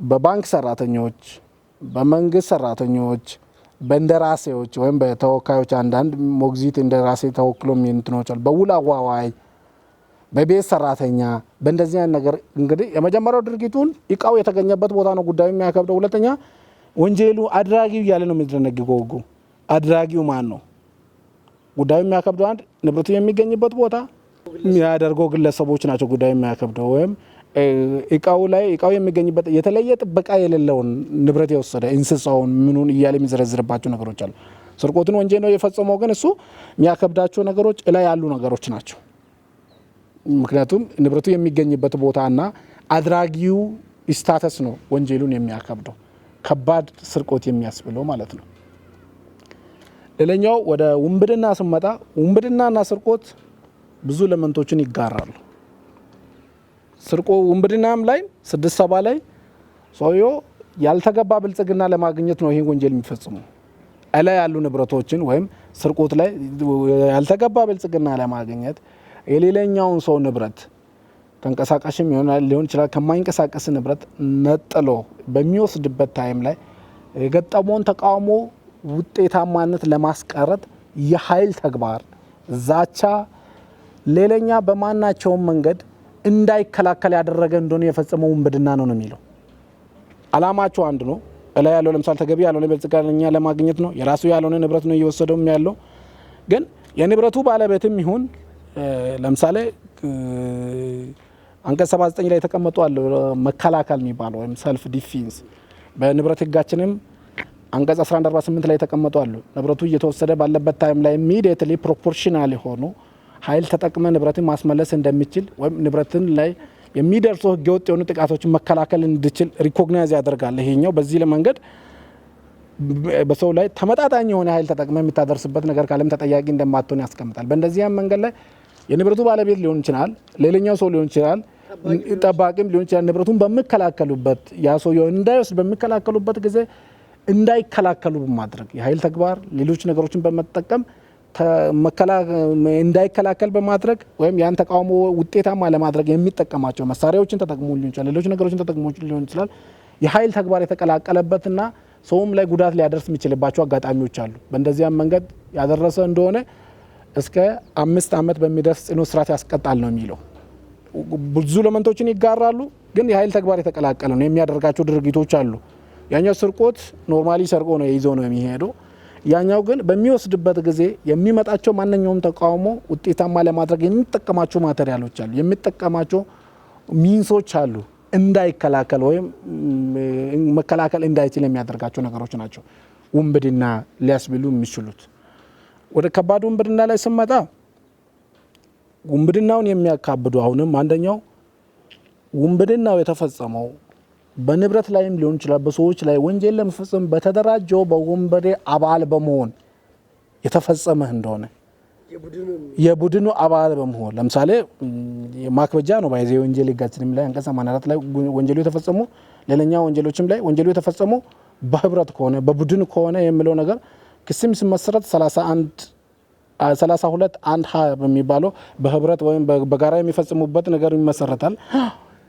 በባንክ ሰራተኞች፣ በመንግስት ሰራተኞች፣ በእንደራሴዎች ወይም በተወካዮች፣ አንዳንድ ሞግዚት እንደራሴ ተወክሎ እንትኖች አሉ። በውል አዋዋይ፣ በቤት ሰራተኛ፣ በእንደዚህ አይነት ነገር እንግዲህ የመጀመሪያው ድርጊቱን እቃው የተገኘበት ቦታ ነው ጉዳዩ የሚያከብደው። ሁለተኛ ወንጀሉ አድራጊው እያለ ነው የሚደነግገው ህጉ። አድራጊው ማን ነው? ጉዳዩ የሚያከብደው አንድ ንብረቱ የሚገኝበት ቦታ የሚያደርገው ግለሰቦች ናቸው። ጉዳዩ የሚያከብደው ወይም እቃው ላይ እቃው የሚገኝበት የተለየ ጥበቃ የሌለውን ንብረት የወሰደ፣ እንስሳውን ምኑን እያለ የሚዘረዝርባቸው ነገሮች አሉ። ስርቆትን ወንጀል ነው የፈጸመው፣ ግን እሱ የሚያከብዳቸው ነገሮች እላይ ያሉ ነገሮች ናቸው። ምክንያቱም ንብረቱ የሚገኝበት ቦታና አድራጊው status ነው ወንጀሉን የሚያከብደው፣ ከባድ ስርቆት የሚያስብለው ማለት ነው። ሌላኛው ወደ ውንብድና ስመጣ ውንብድናና ስርቆት ብዙ element ኦችን ይጋራሉ። ስርቆ ውንብድናም ላይ 67 ላይ ሰውየው ያልተገባ ብልጽግና ለማግኘት ነው ይህን ወንጀል የሚፈጽሙ። እላይ ያሉ ንብረቶችን ወይም ስርቆት ላይ ያልተገባ ብልጽግና ለማግኘት የሌላኛውን ሰው ንብረት ተንቀሳቃሽም ሊሆን ይችላል፣ ከማይንቀሳቀስ ንብረት ነጥሎ በሚወስድበት time ላይ የገጠመውን ተቃውሞ ውጤታማነት ለማስቀረት የኃይል ተግባር፣ ዛቻ፣ ሌላኛ በማናቸውም መንገድ እንዳይከላከል ያደረገ እንደሆነ የፈጸመው ውንብድና ነው ነው የሚለው። አላማቸው አንድ ነው። እላይ ያለው ለምሳሌ ተገቢ ያልሆነ ብልጽግና ለማግኘት ነው። የራሱ ያልሆነ ንብረት ነው እየወሰደውም ያለው። ግን የንብረቱ ባለቤትም ይሁን ለምሳሌ አንቀጽ 79 ላይ የተቀመጡ አለ መከላከል የሚባለው ወይም self defense፣ በንብረት ሕጋችንም አንቀጽ 1148 ላይ የተቀመጡ አሉ። ንብረቱ እየተወሰደ ባለበት time ላይ immediately proportional የሆኑ ኃይል ተጠቅመ ንብረትን ማስመለስ እንደሚችል ወይም ንብረትን ላይ የሚደርሱ ህገወጥ የሆኑ ጥቃቶችን መከላከል እንዲችል recognize ያደርጋል። ይሄኛው በዚህ ለመንገድ በሰው ላይ ተመጣጣኝ የሆነ ኃይል ተጠቅመ የምታደርስበት ነገር ካለም ተጠያቂ እንደማትሆን ያስቀምጣል። በእንደዚያም መንገድ ላይ የንብረቱ ባለቤት ሊሆን ይችላል፣ ሌላኛው ሰው ሊሆን ይችላል፣ ጠባቂም ሊሆን ይችላል። ንብረቱን በሚከላከሉበት ያ ሰውየው እንዳይወስድ በሚከላከሉበት ጊዜ እንዳይከላከሉ በማድረግ የኃይል ተግባር ሌሎች ነገሮችን በመጠቀም እንዳይከላከል በማድረግ ወይም ያን ተቃውሞ ውጤታማ ለማድረግ የሚጠቀማቸው መሳሪያዎችን ተጠቅሞ ሊሆን ይችላል፣ ሌሎች ነገሮችን ተጠቅሞ ሊሆን ይችላል። የኃይል ተግባር የተቀላቀለበትና ሰውም ላይ ጉዳት ሊያደርስ የሚችልባቸው አጋጣሚዎች አሉ። በእንደዚያም መንገድ ያደረሰ እንደሆነ እስከ 5 ዓመት በሚደርስ ጽኑ እስራት ያስቀጣል ነው የሚለው። ብዙ element ኦችን ይጋራሉ፣ ግን የኃይል ተግባር የተቀላቀለ ነው የሚያደርጋቸው ድርጊቶች አሉ። ያኛው ስርቆት normally ሰርቆ ነው ይዞ ነው የሚሄደው። ያኛው ግን በሚወስድበት ጊዜ የሚመጣቸው ማንኛውም ተቃውሞ ውጤታማ ለማድረግ የሚጠቀማቸው material ኦች አሉ፣ የሚጠቀማቸው means ኦች አሉ። እንዳይከላከል ወይም መከላከል እንዳይችል የሚያደርጋቸው ነገሮች ናቸው ውንብድና ሊያስብሉ የሚችሉት። ወደ ከባድ ውንብድና ላይ ስመጣ ውንብድናውን የሚያካብዱ አሁንም አንደኛው ውንብድናው የተፈጸመው በንብረት ላይም ሊሆን ይችላል፣ በሰዎች ላይ ወንጀል ለመፈጸም በተደራጀው በወንበዴ አባል በመሆን የተፈጸመ እንደሆነ የቡድኑ አባል በመሆን ለምሳሌ ማክበጃ ነው ባይዘ የወንጀል ሕጋችንም ላይ አንቀጽ 84 ላይ ወንጀሉ የተፈጸሙ ሌላኛ ወንጀሎችም ላይ ወንጀሉ የተፈጸሙ በህብረት ከሆነ በቡድን ከሆነ የሚለው ነገር ክስም ሲመሰረት 31 32 1 ሀ በሚባለው በህብረት ወይም በጋራ የሚፈጽሙበት ነገር ይመሰረታል።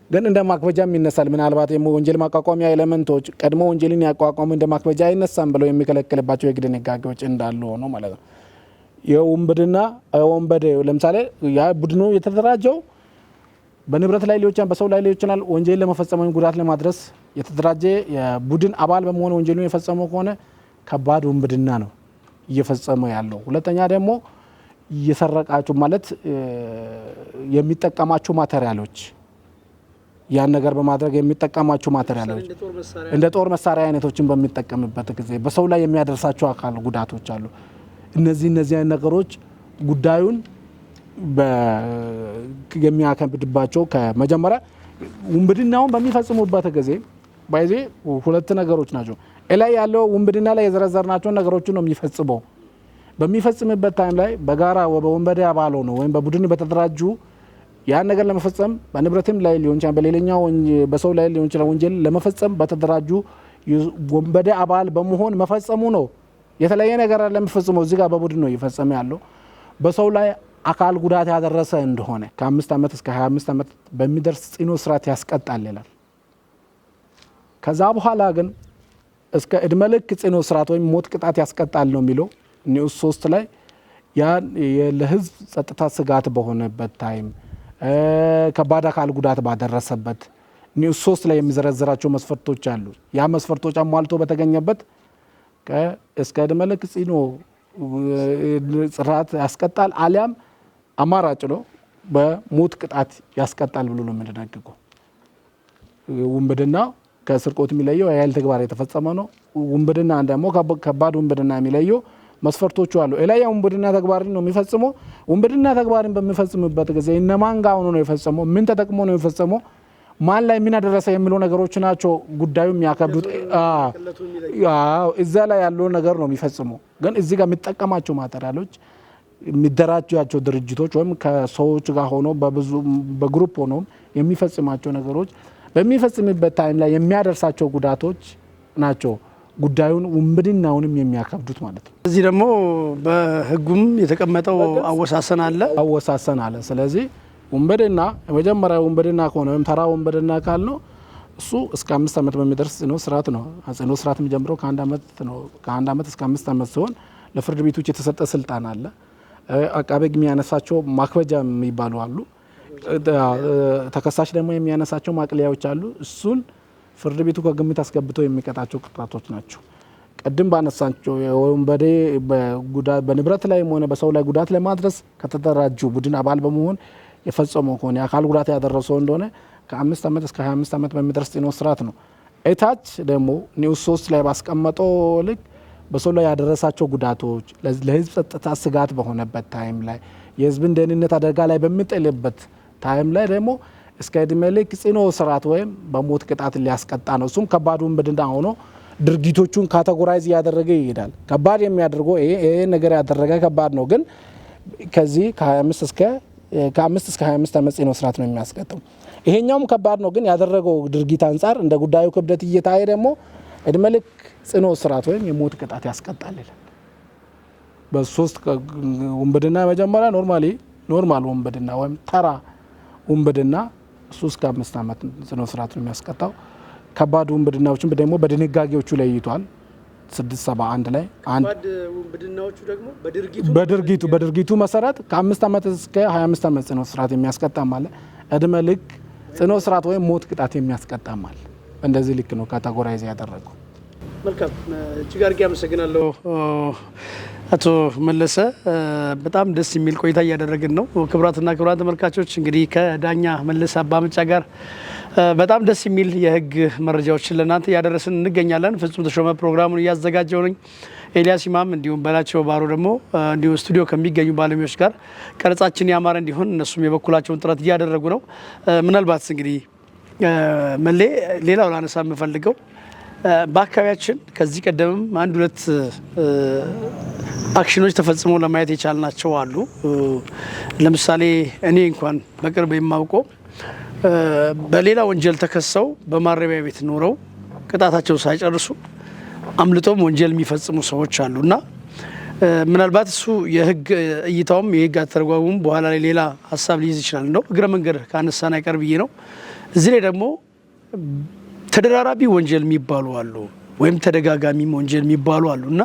ግን እንደ ማክበጃም ይነሳል። ምናልባት ወንጀል ማቋቋሚያ element ኦች ቀድሞ ወንጀልን ያቋቋሙ እንደ ማክበጃ አይነሳም ብለው የሚከለክልባቸው የህግ ድንጋጌዎች እንዳሉ ሆኖ ማለት ነው። የውንብድና ወንበዴ ለምሳሌ ያ ቡድኑ የተደራጀው በንብረት ላይ ሊሆን ይችላል፣ በሰው ላይ ሊሆን ይችላል። ወንጀል ለመፈጸም ወይም ጉዳት ለማድረስ የተደራጀ የቡድን አባል በመሆን ወንጀሉን የፈጸመው ከሆነ ከባድ ውንብድና ነው እየፈጸመ ያለው። ሁለተኛ ደግሞ እየሰረቃቸው ማለት የሚጠቀማቸው material ኦች ያን ነገር በማድረግ የሚጠቀማቸው material ኦች እንደ ጦር መሳሪያ አይነቶችን በሚጠቀምበት ጊዜ በሰው ላይ የሚያደርሳቸው አካል ጉዳቶች አሉ። እነዚህ አይነት ነገሮች ጉዳዩን የሚያከብድባቸው ከመጀመሪያ ውንብድናውን በሚፈጽሙበት ጊዜ ባይዜ ሁለት ነገሮች ናቸው። እላይ ያለው ውንብድና ላይ የዘረዘርናቸውን ነገሮችን ነው የሚፈጽመው። በሚፈጽምበት time ላይ በጋራ በወንበዴ አባል ሆኖ ወይም በቡድን በተደራጁ ያን ነገር ለመፈጸም በንብረትም ላይ ሊሆን ይችላል፣ በሌላኛው በሰው ላይ ሊሆን ይችላል። ወንጀል ለመፈጸም በተደራጁ ወንበዴ አባል በመሆን መፈጸሙ ነው። የተለየ ነገር አለ የሚፈጽመው እዚህ ጋር በቡድን ነው እየፈጸመ ያለው። በሰው ላይ አካል ጉዳት ያደረሰ እንደሆነ ከ5 ዓመት እስከ 25 ዓመት በሚደርስ ጽኑ እስራት ያስቀጣል ይላል። ከዛ በኋላ ግን እስከ እድሜ ልክ ጽኑ እስራት ወይም ሞት ቅጣት ያስቀጣል ነው የሚለው ንዑስ 3 ላይ። ያ ለህዝብ ጸጥታ ስጋት በሆነበት time ከባድ አካል ጉዳት ባደረሰበት ንዑስ 3 ላይ የሚዘረዝራቸው መስፈርቶች አሉ። ያ መስፈርቶች አሟልቶ በተገኘበት እስከ እድሜ ልክ ጽኑ እስራት ያስቀጣል፣ አሊያም አማራጭ ነው በሞት ቅጣት ያስቀጣል ብሎ ነው የሚደነግገው። ውንብድና ከስርቆት የሚለየው የኃይል ተግባር የተፈጸመ ነው። ውንብድና ደግሞ ከባድ ውንብድና የሚለየው መስፈርቶቹ አሉ። እላይ ውንብድና ተግባርን ነው የሚፈጽመው። ውንብድና ተግባርን በሚፈጽምበት ጊዜ እነማን ጋር ሆኖ ነው የፈጸመው፣ ምን ተጠቅሞ ነው የፈጸመው፣ ማን ላይ ምን አደረሰ የሚሉ ነገሮች ናቸው ጉዳዩ የሚያከብዱት። አዎ እዛ ላይ ያለው ነገር ነው የሚፈጽመው። ግን እዚህ ጋር የሚጠቀማቸው material ኦች የሚደራጃቸው ድርጅቶች ወይም ከሰዎች ጋር ሆኖ በብዙ በ group ሆኖ የሚፈጽማቸው ነገሮች በሚፈጽምበት time ላይ የሚያደርሳቸው ጉዳቶች ናቸው ጉዳዩን ውንብድናውንም የሚያከብዱት ማለት ነው። እዚህ ደግሞ በህጉም የተቀመጠው አወሳሰን አለ አወሳሰን አለ። ስለዚህ ውንብድና የመጀመሪያ ውንብድና ከሆነ ወይም ተራ ውንብድና ካልነው እሱ እስከ 5 ዓመት በሚደርስ ጽኑ እስራት ነው። ጽኑ እስራት የሚጀምረው ከአንድ ዓመት ነው። ከአንድ ዓመት እስከ 5 ዓመት ሲሆን ለፍርድ ቤቶች የተሰጠ ስልጣን አለ። አቃቤ ሕግ የሚያነሳቸው ማክበጃ የሚባሉ አሉ። ተከሳሽ ደግሞ የሚያነሳቸው ማቅለያዎች አሉ። እሱን ፍርድ ቤቱ ከግምት አስገብቶ የሚቀጣቸው ቅጣቶች ናቸው። ቅድም ባነሳቸው የወንበዴ በንብረት ላይም ሆነ በሰው ላይ ጉዳት ለማድረስ ከተደራጁ ቡድን አባል በመሆን የፈጸመው ከሆነ የአካል ጉዳት ያደረሰው እንደሆነ ከ5 ዓመት እስከ 25 ዓመት በሚደርስ ጽኑ እስራት ነው። እታች ደግሞ ንዑስ 3 ላይ ባስቀመጠው ልክ በሰው ላይ ያደረሳቸው ጉዳቶች ለህዝብ ጸጥታ ስጋት በሆነበት time ላይ የህዝብን ደህንነት አደጋ ላይ በሚጥልበት time ላይ ደግሞ እስከ እድሜ ልክ ጽኑ እስራት ወይም በሞት ቅጣት ሊያስቀጣ ነው። እሱም ከባድ ውንብድና ሆኖ ድርጊቶቹን categorize እያደረገ ይሄዳል። ከባድ የሚያደርገው ይሄ ነገር ያደረገ ከባድ ነው፣ ግን ከዚህ ከ25 እስከ ከ5 እስከ 25 ዓመት ጽኑ እስራት ነው የሚያስቀጣው። ይሄኛውም ከባድ ነው፣ ግን ያደረገው ድርጊት አንጻር እንደ ጉዳዩ ክብደት እየታየ ደግሞ እድሜ ልክ ጽኑ እስራት ወይም የሞት ቅጣት ያስቀጣል ይላል። በሶስት ውንብድና መጀመሪያ normally normal ውንብድና ወይም ተራ ውንብድና እሱ እስከ 5 ዓመት ጽኑ እስራት ነው የሚያስቀጣው። ከባድ ውንብድናዎችን ደግሞ በድንጋጌዎቹ ለይቷል። 671 ላይ አንድ ውንብድናዎቹ ደግሞ በድርጊቱ መሰረት ከ5 ዓመት እስከ 25 ዓመት ጽኑ እስራት የሚያስቀጣም አለ። እድሜ ልክ ጽኑ እስራት ወይም ሞት ቅጣት የሚያስቀጣም አለ። እንደዚህ ልክ ነው categorize ያደረገው። መልካም፣ እጅግ አድርጌ አመሰግናለሁ አቶ መለሰ። በጣም ደስ የሚል ቆይታ እያደረግን ነው። ክቡራትና ክቡራን ተመልካቾች እንግዲህ ከዳኛ መለሰ አባመጫ ጋር በጣም ደስ የሚል የሕግ መረጃዎችን ለእናንተ እያደረስን እንገኛለን። ፍጹም ተሾመ ፕሮግራሙን እያዘጋጀው ነኝ። ኤልያስ ኢማም እንዲሁም በላቸው ባሮ ደግሞ እንዲሁ ስቱዲዮ ከሚገኙ ባለሙያዎች ጋር ቀረጻችን ያማረ እንዲሆን እነሱም የበኩላቸውን ጥረት እያደረጉ ነው። ምናልባት እንግዲህ መሌ ሌላው ላነሳ የምፈልገው በአካባቢያችን ከዚህ ቀደምም አንድ ሁለት አክሽኖች ተፈጽመው ለማየት የቻልናቸው አሉ። ለምሳሌ እኔ እንኳን በቅርብ የማውቀው በሌላ ወንጀል ተከሰው በማረሚያ ቤት ኖረው ቅጣታቸው ሳይጨርሱ አምልጦም ወንጀል የሚፈጽሙ ሰዎች አሉ እና ምናልባት እሱ የህግ እይታውም የህግ አተረጓጉም በኋላ ላይ ሌላ ሀሳብ ሊይዝ ይችላል። እንደው እግረ መንገድ ካነሳን አይቀር ብዬ ነው። እዚህ ላይ ደግሞ ተደራራቢ ወንጀል የሚባሉ አሉ፣ ወይም ተደጋጋሚ ወንጀል የሚባሉ አሉ እና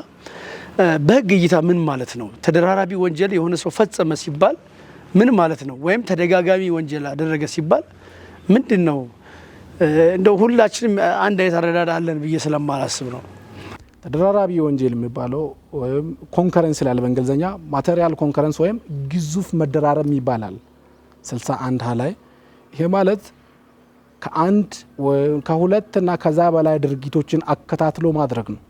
በህግ እይታ ምን ማለት ነው? ተደራራቢ ወንጀል የሆነ ሰው ፈጸመ ሲባል ምን ማለት ነው? ወይም ተደጋጋሚ ወንጀል አደረገ ሲባል ምንድን ነው? እንደው ሁላችንም አንድ አይነት አረዳድ አለን ብዬ ስለማላስብ ነው። ተደራራቢ ወንጀል የሚባለው ወይም concurrence ይላል በእንግሊዝኛ፣ material concurrence ወይም ግዙፍ መደራረብ ይባላል 61 ሀ ላይ። ይሄ ማለት ከአንድ ወይም ከሁለት እና ከዛ በላይ ድርጊቶችን አከታትሎ ማድረግ ነው።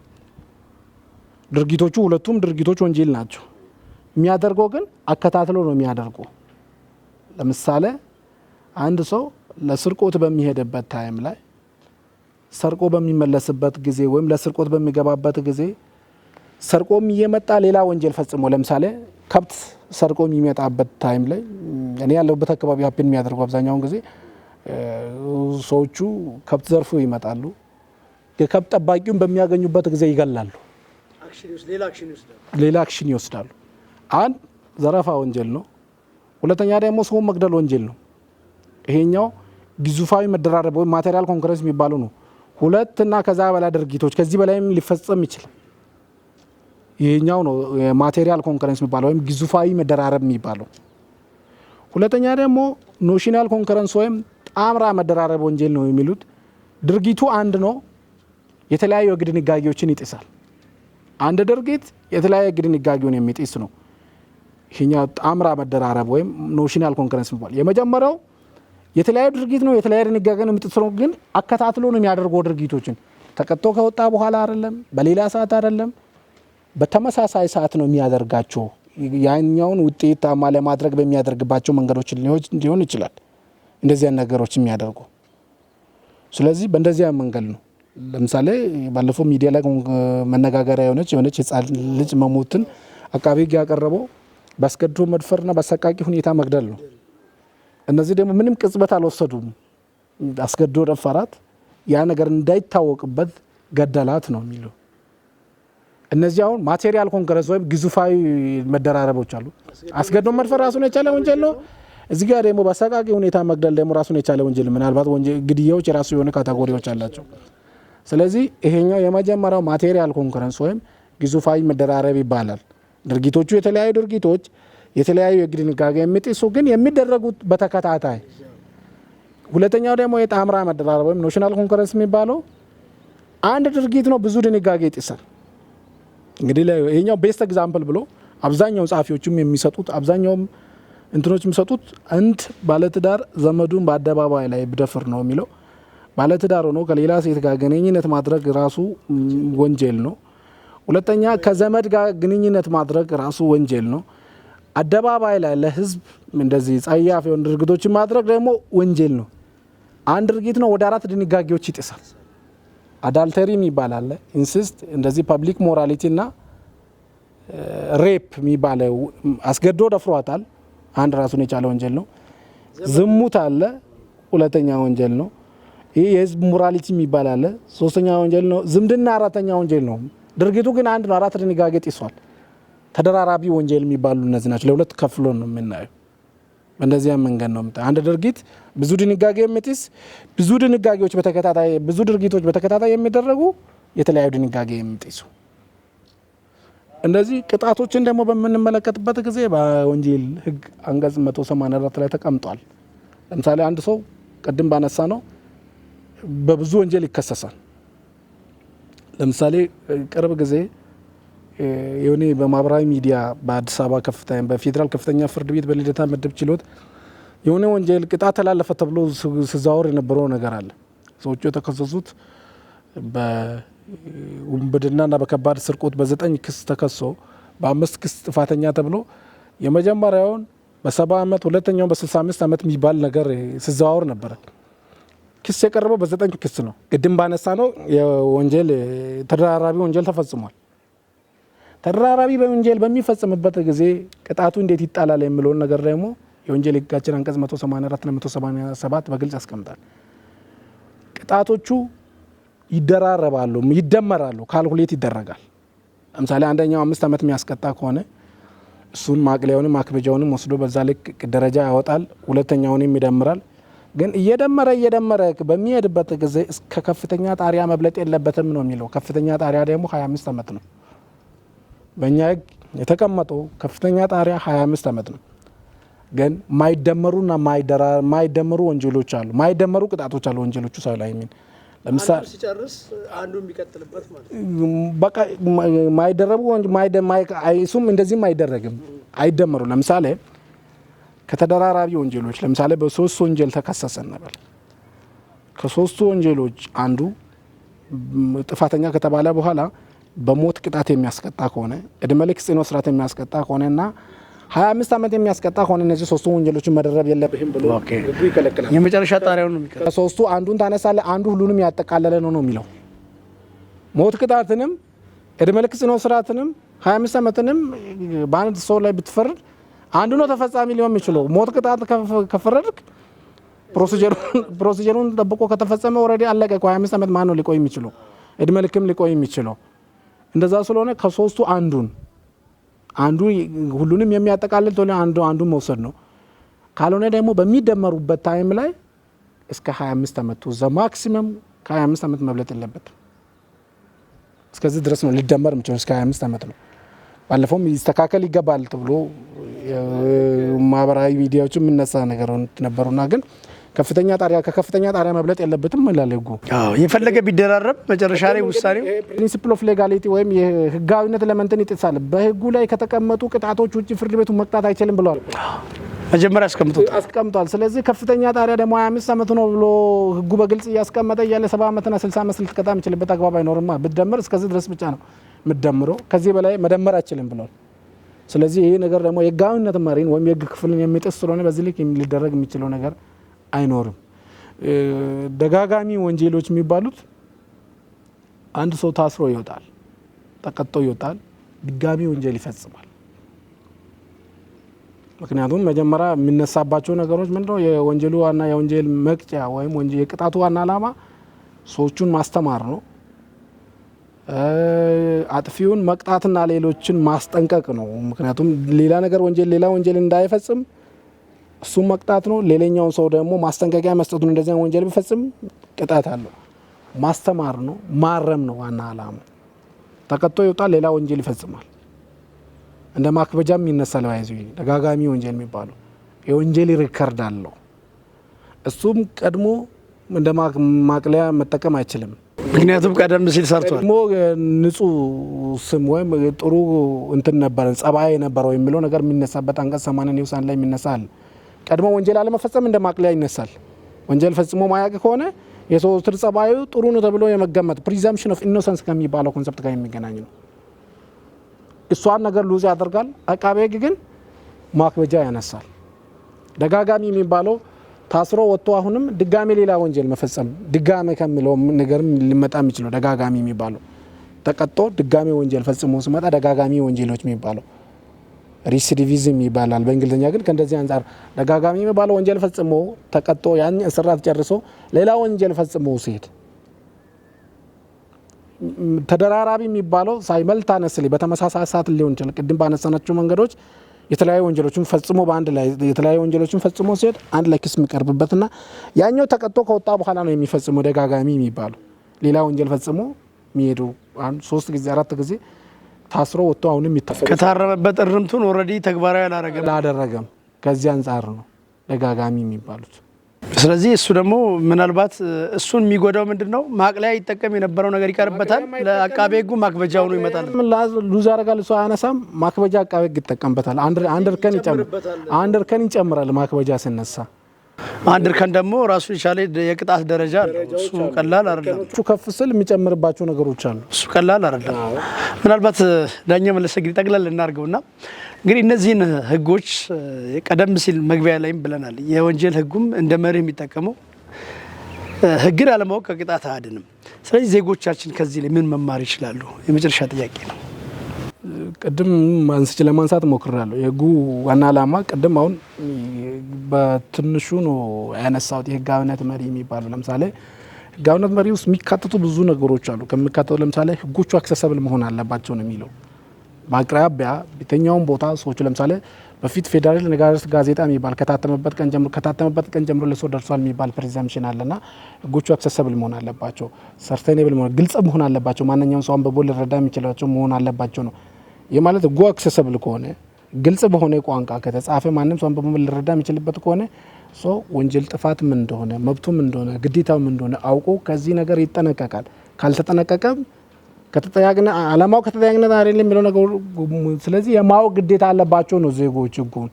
ድርጊቶቹ ሁለቱም ድርጊቶች ወንጀል ናቸው። የሚያደርገው ግን አከታትሎ ነው የሚያደርገው። ለምሳሌ አንድ ሰው ለስርቆት በሚሄድበት time ላይ ሰርቆ በሚመለስበት ጊዜ ወይም ለስርቆት በሚገባበት ጊዜ ሰርቆም እየመጣ ሌላ ወንጀል ፈጽሞ፣ ለምሳሌ ከብት ሰርቆ የሚመጣበት time ላይ እኔ ያለሁበት አካባቢ happen የሚያደርጉ አብዛኛውን ጊዜ ሰዎቹ ከብት ዘርፎ ይመጣሉ። የከብት ጠባቂውን በሚያገኙበት ጊዜ ይገላሉ። ሌላ action ይወስዳሉ። አንድ ዘረፋ ወንጀል ነው። ሁለተኛ ደግሞ ሰውን መግደል ወንጀል ነው። ይሄኛው ግዙፋዊ መደራረብ ወይም material concurrence የሚባሉ ነው። ሁለት እና ከዛ በላይ ድርጊቶች ከዚህ በላይም ሊፈጸም ይችላል። ይሄኛው ነው material concurrence የሚባለው ወይም ግዙፋዊ መደራረብ የሚባለው። ሁለተኛ ደግሞ notional concurrence ወይም ጣምራ መደራረብ ወንጀል ነው የሚሉት። ድርጊቱ አንድ ነው፣ የተለያዩ የሕግ ድንጋጌዎችን ይጥሳል። አንድ ድርጊት የተለያዩ የሕግ ድንጋጌውን የሚጥስ ነው። ይሄኛው ጣምራ መደራረብ ወይም notional concurrence የሚባለው የመጀመሪያው የተለያዩ ድርጊት ነው፣ የተለያዩ ድንጋጌ ነው የሚጥስ ነው። ግን አከታትሎ ነው የሚያደርገው ድርጊቶችን። ተቀጥቶ ከወጣ በኋላ አይደለም፣ በሌላ ሰዓት አይደለም፣ በተመሳሳይ ሰዓት ነው የሚያደርጋቸው። ያኛውን ውጤታማ ለማድረግ በሚያደርግባቸው መንገዶች ሊሆን ይችላል እንደዚያ ነገሮች የሚያደርጉ። ስለዚህ በእንደዚያ መንገድ ነው። ለምሳሌ ባለፈው ሚዲያ ላይ መነጋገሪያ የሆነች ሕፃን ልጅ መሞትን አቃቤ ሕግ ያቀረበው በአስገድዶ መድፈርና በአሰቃቂ ሁኔታ መግደል ነው። እነዚህ ደግሞ ምንም ቅጽበት አልወሰዱም። አስገድዶ ደፈራት፣ ያ ነገር እንዳይታወቅበት ገደላት ነው የሚለው። እነዚህ አሁን material concurrence ወይም ግዙፋዊ መደራረቦች አሉ። አስገድዶ መድፈር ራሱን የቻለ ወንጀል ነው። እዚህ ጋር ደግሞ በአሰቃቂ ሁኔታ መግደል ደግሞ ራሱን የቻለ ወንጀል፣ ምናልባት ወንጀል ግድያዎች የራሱ የሆነ category ዎች አላቸው። ስለዚህ ይሄኛው የመጀመሪያው material concurrence ወይም ግዙፋዊ መደራረብ ይባላል። ድርጊቶቹ የተለያዩ ድርጊቶች የተለያዩ የሕግ ድንጋጌ የሚጥሱ ግን የሚደረጉት በተከታታይ። ሁለተኛው ደግሞ የጣምራ መደራረብ ወይም notional concurrence የሚባለው አንድ ድርጊት ነው፣ ብዙ ድንጋጌ ይጥሳል። እንግዲህ ይሄኛው best example ብሎ አብዛኛው ጸሐፊዎችም የሚሰጡት አብዛኛውም እንትኖች የሚሰጡት አንድ ባለትዳር ዘመዱን በአደባባይ ላይ ብደፍር ነው የሚለው። ባለትዳር ሆኖ ከሌላ ሴት ጋር ግንኙነት ማድረግ ራሱ ወንጀል ነው። ሁለተኛ ከዘመድ ጋር ግንኙነት ማድረግ ራሱ ወንጀል ነው። አደባባይ ላይ ለህዝብ እንደዚህ ጸያፍ የሆኑ ድርጊቶችን ማድረግ ደግሞ ወንጀል ነው። አንድ ድርጊት ነው፣ ወደ አራት ድንጋጌዎች ይጥሳል። Adultery የሚባል አለ፣ incest፣ እንደዚህ public morality እና rape የሚባለ አስገድዶ ደፍሯታል። አንድ ራሱን የቻለ ወንጀል ነው። ዝሙት አለ፣ ሁለተኛ ወንጀል ነው። ይህ የህዝብ morality የሚባል አለ፣ ሶስተኛ ወንጀል ነው። ዝምድና አራተኛ ወንጀል ነው። ድርጊቱ ግን አንድ ነው፣ አራት ድንጋጌ ጥሷል። ተደራራቢ ወንጀል የሚባሉ እነዚህ ናቸው። ለሁለት ከፍሎ ነው የምናየው። በእንደዚያ መንገድ ነው አንድ ድርጊት ብዙ ድንጋጌ የሚጥስ፣ ብዙ ድንጋጌዎች በተከታታይ፣ ብዙ ድርጊቶች በተከታታይ የሚደረጉ፣ የተለያዩ ድንጋጌ የሚጥሱ። እንደዚህ ቅጣቶችን ደግሞ በምንመለከትበት ጊዜ በወንጀል ህግ አንቀጽ 184 ላይ ተቀምጧል። ለምሳሌ አንድ ሰው ቅድም ባነሳነው በብዙ ወንጀል ይከሰሳል። ለምሳሌ ቅርብ ጊዜ የሆነ በማህበራዊ ሚዲያ በአዲስ አበባ ከፍተኛ በፌዴራል ከፍተኛ ፍርድ ቤት በልደታ ምድብ ችሎት የሆነ ወንጀል ቅጣት ተላለፈ ተብሎ ሲዘዋወር የነበረው ነገር አለ። ሰዎቹ የተከሰሱት በውንብድናና በከባድ ስርቆት በዘጠኝ ክስ ተከሶ በአምስት ክስ ጥፋተኛ ተብሎ የመጀመሪያውን በ70 ዓመት፣ ሁለተኛውን በ65 ዓመት የሚባል ነገር ሲዘዋወር ነበረ። ክስ የቀረበው በዘጠኝ ክስ ነው። ቅድም ባነሳነው የወንጀል ተደራራቢ ወንጀል ተፈጽሟል። ተደራራቢ በወንጀል በሚፈጽምበት ጊዜ ቅጣቱ እንዴት ይጣላል የሚለውን ነገር ደግሞ የወንጀል ሕጋችን አንቀጽ 184 እና 187 በግልጽ ያስቀምጣል። ቅጣቶቹ ይደራረባሉ፣ ይደመራሉ፣ calculate ይደረጋል። ለምሳሌ አንደኛው 5 ዓመት የሚያስቀጣ ከሆነ እሱን ማቅለያውንም ማክበጃውንም ወስዶ በዛ ልክ ደረጃ ያወጣል። ሁለተኛውንም ይደምራል። ግን እየደመረ እየደመረ በሚሄድበት ጊዜ እስከ ከፍተኛ ጣሪያ መብለጥ የለበትም ነው የሚለው። ከፍተኛ ጣሪያ ደግሞ 25 ዓመት ነው። በእኛ ሕግ የተቀመጠው ከፍተኛ ጣሪያ 25 ዓመት ነው። ግን ማይደመሩና ማይደመሩ ወንጀሎች አሉ፣ ማይደመሩ ቅጣቶች አሉ። ወንጀሎቹ ሳይሆን I mean ለምሳሌ ሲጨርስ አንዱ የሚቀጥልበት ማለት ነው። በቃ ማይደረቡ እሱም እንደዚህም አይደረግም፣ አይደመሩ። ለምሳሌ ከተደራራቢ ወንጀሎች ለምሳሌ በሶስት ወንጀል ተከሰሰ እንበል። ከሶስቱ ወንጀሎች አንዱ ጥፋተኛ ከተባለ በኋላ በሞት ቅጣት የሚያስቀጣ ከሆነ፣ እድሜ ልክ ጽኑ እስራት የሚያስቀጣ ከሆነ እና 25 ዓመት የሚያስቀጣ ከሆነ እነዚህ ሶስቱ ወንጀሎችን መደረብ የለብህም ብሎ ሕጉ ይከለክላል። የመጨረሻ ጣሪያውን ነው የሚቀጥለው። ከሶስቱ አንዱን ታነሳለህ፣ አንዱ ሁሉንም ያጠቃለለ ነው ነው የሚለው። ሞት ቅጣትንም፣ እድሜ ልክ ጽኑ እስራትንም፣ 25 ዓመትንም በአንድ ሰው ላይ ብትፈርድ አንዱ ነው ተፈጻሚ ሊሆን የሚችለው። ሞት ቅጣት ከፈረድክ procedure ኡን ጠብቆ ከተፈጸመ already አለቀ እኮ። 25 ዓመት ማን ነው ሊቆይ የሚችለው? እድሜ ልክም ሊቆይ የሚችለው እንደዛ ስለሆነ ከሶስቱ አንዱን አንዱ ሁሉንም የሚያጠቃልል ቶሎ አንዱን መውሰድ ነው። ካልሆነ ደግሞ በሚደመሩበት time ላይ እስከ 25 ዓመቱ the maximum ከ25 ዓመት መብለጥ የለበትም። እስከዚህ ድረስ ነው ሊደመር የሚችለው፣ እስከ 25 ዓመት ነው። ባለፈውም ይስተካከል ይገባል ተብሎ ማህበራዊ ሚዲያዎች የሚነሳ ነገር ነበሩና ግን ከፍተኛ ጣሪያ ከከፍተኛ ጣሪያ መብለጥ የለበትም ይላል ሕጉ። አዎ፣ የፈለገ ቢደራረብ መጨረሻ ላይ ውሳኔው Principle of legality ወይም የህጋዊነት element ን ይጥሳል። በህጉ ላይ ከተቀመጡ ቅጣቶች ውጭ ፍርድ ቤቱ መቅጣት አይችልም ብለዋል። መጀመሪያ አስቀምጦታል። አስቀምጧል። ስለዚህ ከፍተኛ ጣሪያ ደግሞ 25 ዓመት ነው ብሎ ህጉ በግልጽ እያስቀመጠ እያለ 70 ዓመትና 60 ዓመት ልትቀጣ የምችልበት አግባብ አይኖርማ። ብትደምር እስከዚህ ድረስ ብቻ ነው የምትደምረው፣ ከዚህ በላይ መደመር አይችልም ብሏል። ስለዚህ ይህ ነገር ደግሞ የህጋዊነት መሪን ወይም የህግ ክፍልን የሚጥስ ስለሆነ በዚህ ልክ ሊደረግ የሚችለው ነገር አይኖርም። ደጋጋሚ ወንጀሎች የሚባሉት አንድ ሰው ታስሮ ይወጣል፣ ተቀጥቶ ይወጣል፣ ድጋሚ ወንጀል ይፈጽማል። ምክንያቱም መጀመሪያ የሚነሳባቸው ነገሮች ምንድነው? የወንጀሉ ዋና የወንጀል መቅጫ ወይም የቅጣቱ ዋና ዓላማ ሰዎቹን ማስተማር ነው። አጥፊውን መቅጣትና ሌሎችን ማስጠንቀቅ ነው። ምክንያቱም ሌላ ነገር ወንጀል ሌላ ወንጀል እንዳይፈጽም እሱም መቅጣት ነው። ሌላኛውን ሰው ደግሞ ማስጠንቀቂያ መስጠቱ ነው። እንደዚያ ወንጀል ቢፈጽም ቅጣት አለው። ማስተማር ነው፣ ማረም ነው ዋና ዓላማው። ተቀጥቶ ይወጣል፣ ሌላ ወንጀል ይፈጽማል። እንደ ማክበጃም ይነሳል። ባይዙ ደጋጋሚ ወንጀል የሚባለው የወንጀል record አለው። እሱም ቀድሞ እንደ ማቅለያ መጠቀም አይችልም። ምክንያቱም ቀደም ሲል ሰርቷል። ደግሞ ንጹህ ስም ወይም ጥሩ እንትን ነበረ ጸባይ ነበረው የሚለው ነገር የሚነሳበት አንቀጽ 80 ንዑስ 1 ላይ የሚነሳ አለ። ቀድሞ ወንጀል አለመፈጸም እንደ ማቅለያ ይነሳል። ወንጀል ፈጽሞ ማያውቅ ከሆነ የሰው ጸባዩ ጥሩ ነው ተብሎ የመገመት presumption of innocence ከሚባለው concept ጋር የሚገናኝ ነው። እሷን ነገር lose ያደርጋል። አቃቤ ሕግ ግን ማክበጃ ያነሳል። ደጋጋሚ የሚባለው ታስሮ ወጥቶ አሁንም ድጋሜ ሌላ ወንጀል መፈጸም፣ ድጋሜ ከሚለው ነገር ሊመጣ የሚችለው ደጋጋሚ የሚባለው ተቀጥቶ ድጋሜ ወንጀል ፈጽሞ ሲመጣ ደጋጋሚ ወንጀሎች የሚባለው recidivism ይባላል በእንግሊዝኛ። ግን ከእንደዚህ አንጻር ደጋጋሚ የሚባለው ወንጀል ፈጽሞ ተቀጥቶ ያን እስራት ጨርሶ ሌላ ወንጀል ፈጽሞ ሲሄድ፣ ተደራራቢ የሚባለው simultaneously በተመሳሳይ ሰዓት ሊሆን ይችላል። ቅድም ባነሳናቸው መንገዶች የተለያዩ ወንጀሎችን ፈጽሞ በአንድ ላይ የተለያዩ ወንጀሎችን ፈጽሞ ሲሄድ አንድ ላይ ክስ የሚቀርብበትና ያኛው ተቀጥቶ ከወጣ በኋላ ነው የሚፈጽመው ደጋጋሚ የሚባለው። ሌላ ወንጀል ፈጽሞ የሚሄዱ አንድ ሶስት ጊዜ፣ አራት ጊዜ ታስሮ ወጥቶ አሁንም የሚታሰሩ ከታረመበት እርምቱን already ተግባራዊ አላረገም። አላደረገም። ከዚህ አንጻር ነው ደጋጋሚ የሚባሉት። ስለዚህ እሱ ደግሞ ምናልባት እሱን የሚጎዳው ምንድን ነው? ማቅለያ ይጠቀም የነበረው ነገር ይቀርበታል። ለአቃቤ ሕጉ ማክበጃ ሆኖ ይመጣል። Lose ያደርጋል፣ እሱ አያነሳም። ማክበጃ አቃቤ ሕግ ይጠቀምበታል። አንድ እርከን ይጨምራል ማክበጃ ሲነሳ። አንድ እርከን ደግሞ ራሱን የቻለ የቅጣት ደረጃ አለው። እሱ ቀላል አይደለም። እሱ ከፍ ስል የሚጨምርባቸው ነገሮች አሉ። እሱ ቀላል አይደለም። ምናልባት ዳኛ መለሰ እንግዲህ ጠቅለል እናድርገውና እንግዲህ እነዚህን ህጎች ቀደም ሲል መግቢያ ላይም ብለናል። የወንጀል ህጉም እንደ መርህ የሚጠቀመው ህግን አለማወቅ ከቅጣት አያድንም። ስለዚህ ዜጎቻችን ከዚህ ላይ ምን መማር ይችላሉ? የመጨረሻ ጥያቄ ነው። ቅድም አንስቼ ለማንሳት ሞክሬያለሁ። የህጉ ዋና ዓላማ ቅድም አሁን በትንሹ ነው ያነሳሁት። የህጋዊነት መሪ የሚባለው ለምሳሌ ህጋዊነት መሪ ውስጥ የሚካተቱ ብዙ ነገሮች አሉ። ከሚካተቱ ለምሳሌ ህጎቹ accessible መሆን አለባቸው ነው የሚለው። በአቅራቢያ የትኛውም ቦታ ሰዎቹ ለምሳሌ በፊት ፌዴራል ነጋሪት ጋዜጣ የሚባል ከታተመበት ቀን ጀምሮ ለሰው ደርሷል የሚባል presumption አለና ህጎቹ accessible መሆን አለባቸው። Certainable መሆን፣ ግልጽ መሆን አለባቸው። ማንኛውም ሰው አንብቦ ሊረዳ የሚችላቸው መሆን አለባቸው ነው። ይህ ማለት ህጉ accessible ከሆነ፣ ግልጽ በሆነ ቋንቋ ከተጻፈ፣ ማንም ሰው አንብቦ ሊረዳ የሚችልበት ከሆነ ሰው ወንጀል ጥፋት ምን እንደሆነ፣ መብቱ ምን እንደሆነ፣ ግዴታው ምን እንደሆነ አውቆ ከዚህ ነገር ይጠነቀቃል። ካልተጠነቀቀም ከተጠያቂነት አለማወቅ ከተጠያቂነት አይደለም የሚለው ነገር። ስለዚህ የማወቅ ግዴታ አለባቸው ነው ዜጎች ህጉን።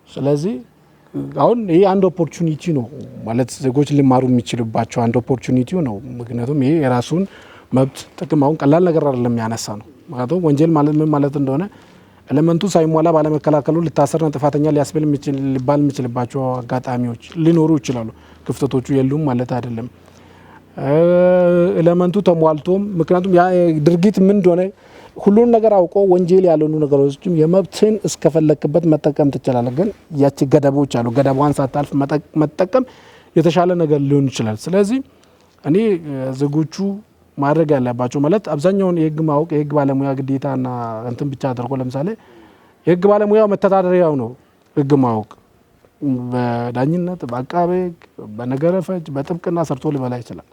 ስለዚህ አሁን ይህ አንድ opportunity ነው ማለት ዜጎች ሊማሩ የሚችሉባቸው አንድ opportunity ነው። ምክንያቱም ይሄ የራሱን መብት ጥቅም አሁን ቀላል ነገር አይደለም ያነሳ ነው። ምክንያቱም ወንጀል ማለት ምን ማለት እንደሆነ element ኡ ሳይሟላ ባለመከላከሉ ሊታሰርና ጥፋተኛ ሊያስብል ሊባል የሚችልባቸው አጋጣሚዎች ሊኖሩ ይችላሉ። ክፍተቶቹ የሉም ማለት አይደለም። Element ኡ ተሟልቶም ምክንያቱም ያ ድርጊት ምን እንደሆነ ሁሉን ነገር አውቆ ወንጀል ያልሆኑ ነገሮችም የመብትን እስከፈለክበት መጠቀም ትችላለህ። ግን ያቺ ገደቦች አሉ። ገደቧን ሳታልፍ መጠቀም የተሻለ ነገር ሊሆን ይችላል። ስለዚህ እኔ ዜጎቹ ማድረግ ያለባቸው ማለት አብዛኛውን የህግ ማወቅ የህግ ባለሙያ ግዴታና እንትን ብቻ አድርጎ ለምሳሌ የህግ ባለሙያው መተዳደሪያው ነው ህግ ማወቅ፣ በዳኝነት፣ በአቃቤ ህግ፣ በነገረ ፈጅ፣ በጥብቅና ሰርቶ ሊበላ ይችላል።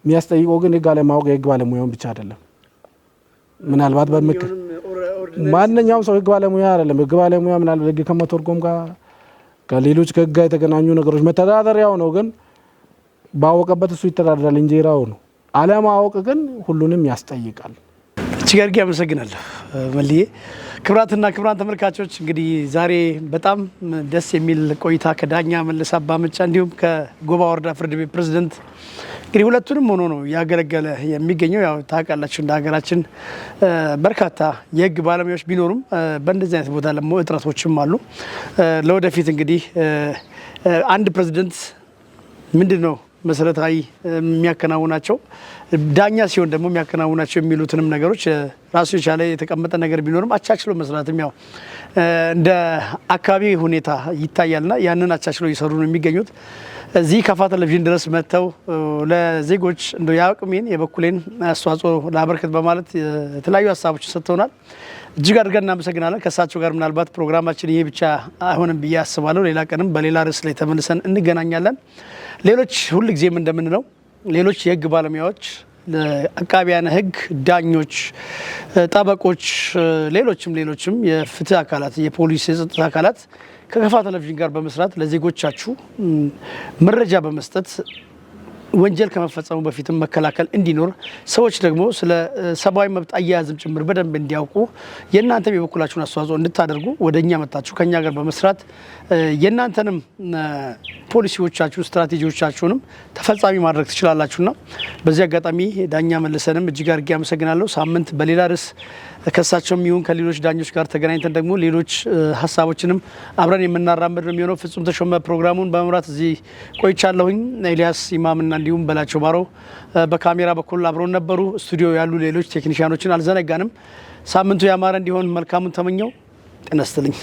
የሚያስጠይቀው ግን ህግ አለማወቅ የህግ ባለሙያውን ብቻ አይደለም። ምናልባት በምክር ማንኛውም ሰው ህግ ባለሙያ አይደለም። ህግ ባለሙያ ምናልባት ህግ ከመተርጎም ጋር ከሌሎች ከህግ ጋር የተገናኙ ነገሮች መተዳደሪያው ነው። ግን ባወቀበት እሱ ይተዳደራል፣ እንጀራው ነው። አለማወቅ ግን ሁሉንም ያስጠይቃል። እጅግ አድርጌ አመሰግናለሁ መልዬ። ክቡራትና ክቡራን ተመልካቾች፣ እንግዲህ ዛሬ በጣም ደስ የሚል ቆይታ ከዳኛ መለሰ አባመጫ እንዲሁም ከጎባ ወረዳ ፍርድ ቤት ፕሬዝደንት፣ እንግዲህ ሁለቱንም ሆኖ ነው እያገለገለ የሚገኘው። ያው ታውቃላችሁ እንደ ሀገራችን በርካታ የህግ ባለሙያዎች ቢኖሩም በእንደዚህ አይነት ቦታ ደግሞ እጥረቶችም አሉ። ለወደፊት እንግዲህ አንድ ፕሬዝደንት ምንድን ነው መሰረታዊ የሚያከናውናቸው፣ ዳኛ ሲሆን ደግሞ የሚያከናውናቸው የሚሉትንም ነገሮች ራሱ የቻለ የተቀመጠ ነገር ቢኖርም አቻችሎ መስራትም ያው እንደ አካባቢ ሁኔታ ይታያልና ያንን አቻችሎ እየሰሩ ነው የሚገኙት። እዚህ ከፋ ቴሌቪዥን ድረስ መጥተው ለዜጎች እንደ የአቅሜን የበኩሌን አስተዋጽኦ ላበርክት በማለት የተለያዩ ሀሳቦችን ሰጥተውናል። እጅግ አድርገን እናመሰግናለን። ከእሳቸው ጋር ምናልባት ፕሮግራማችን ይሄ ብቻ አይሆንም ብዬ አስባለሁ። ሌላ ቀንም በሌላ ርዕስ ላይ ተመልሰን እንገናኛለን። ሌሎች ሁልጊዜም እንደምንለው ሌሎች የህግ ባለሙያዎች፣ አቃቢያነ ህግ፣ ዳኞች፣ ጠበቆች፣ ሌሎችም ሌሎችም የፍትህ አካላት፣ የፖሊስ፣ የጸጥታ አካላት ከከፋ ቴሌቪዥን ጋር በመስራት ለዜጎቻችሁ መረጃ በመስጠት ወንጀል ከመፈጸሙ በፊትም መከላከል እንዲኖር፣ ሰዎች ደግሞ ስለ ሰብአዊ መብት አያያዝም ጭምር በደንብ እንዲያውቁ የእናንተም የበኩላችሁን አስተዋጽኦ እንድታደርጉ ወደ እኛ መጣችሁ ከእኛ ጋር በመስራት የእናንተንም ፖሊሲዎቻችሁን ስትራቴጂዎቻችሁንም ተፈጻሚ ማድረግ ትችላላችሁና በዚህ አጋጣሚ ዳኛ መለሰንም እጅግ አድርጌ አመሰግናለሁ። ሳምንት በሌላ ርዕስ ከሳቸውም ይሁን ከሌሎች ዳኞች ጋር ተገናኝተን ደግሞ ሌሎች ሀሳቦችንም አብረን የምናራምድ ነው የሚሆነው። ፍጹም ተሾመ ፕሮግራሙን በመምራት እዚህ ቆይቻለሁኝ። ኤልያስ ኢማምና እንዲሁም በላቸው ባሮ በካሜራ በኩል አብረውን ነበሩ። ስቱዲዮ ያሉ ሌሎች ቴክኒሽያኖችን አልዘነጋንም። ሳምንቱ ያማረ እንዲሆን መልካሙን ተመኘው። ጤና ይስጥልኝ።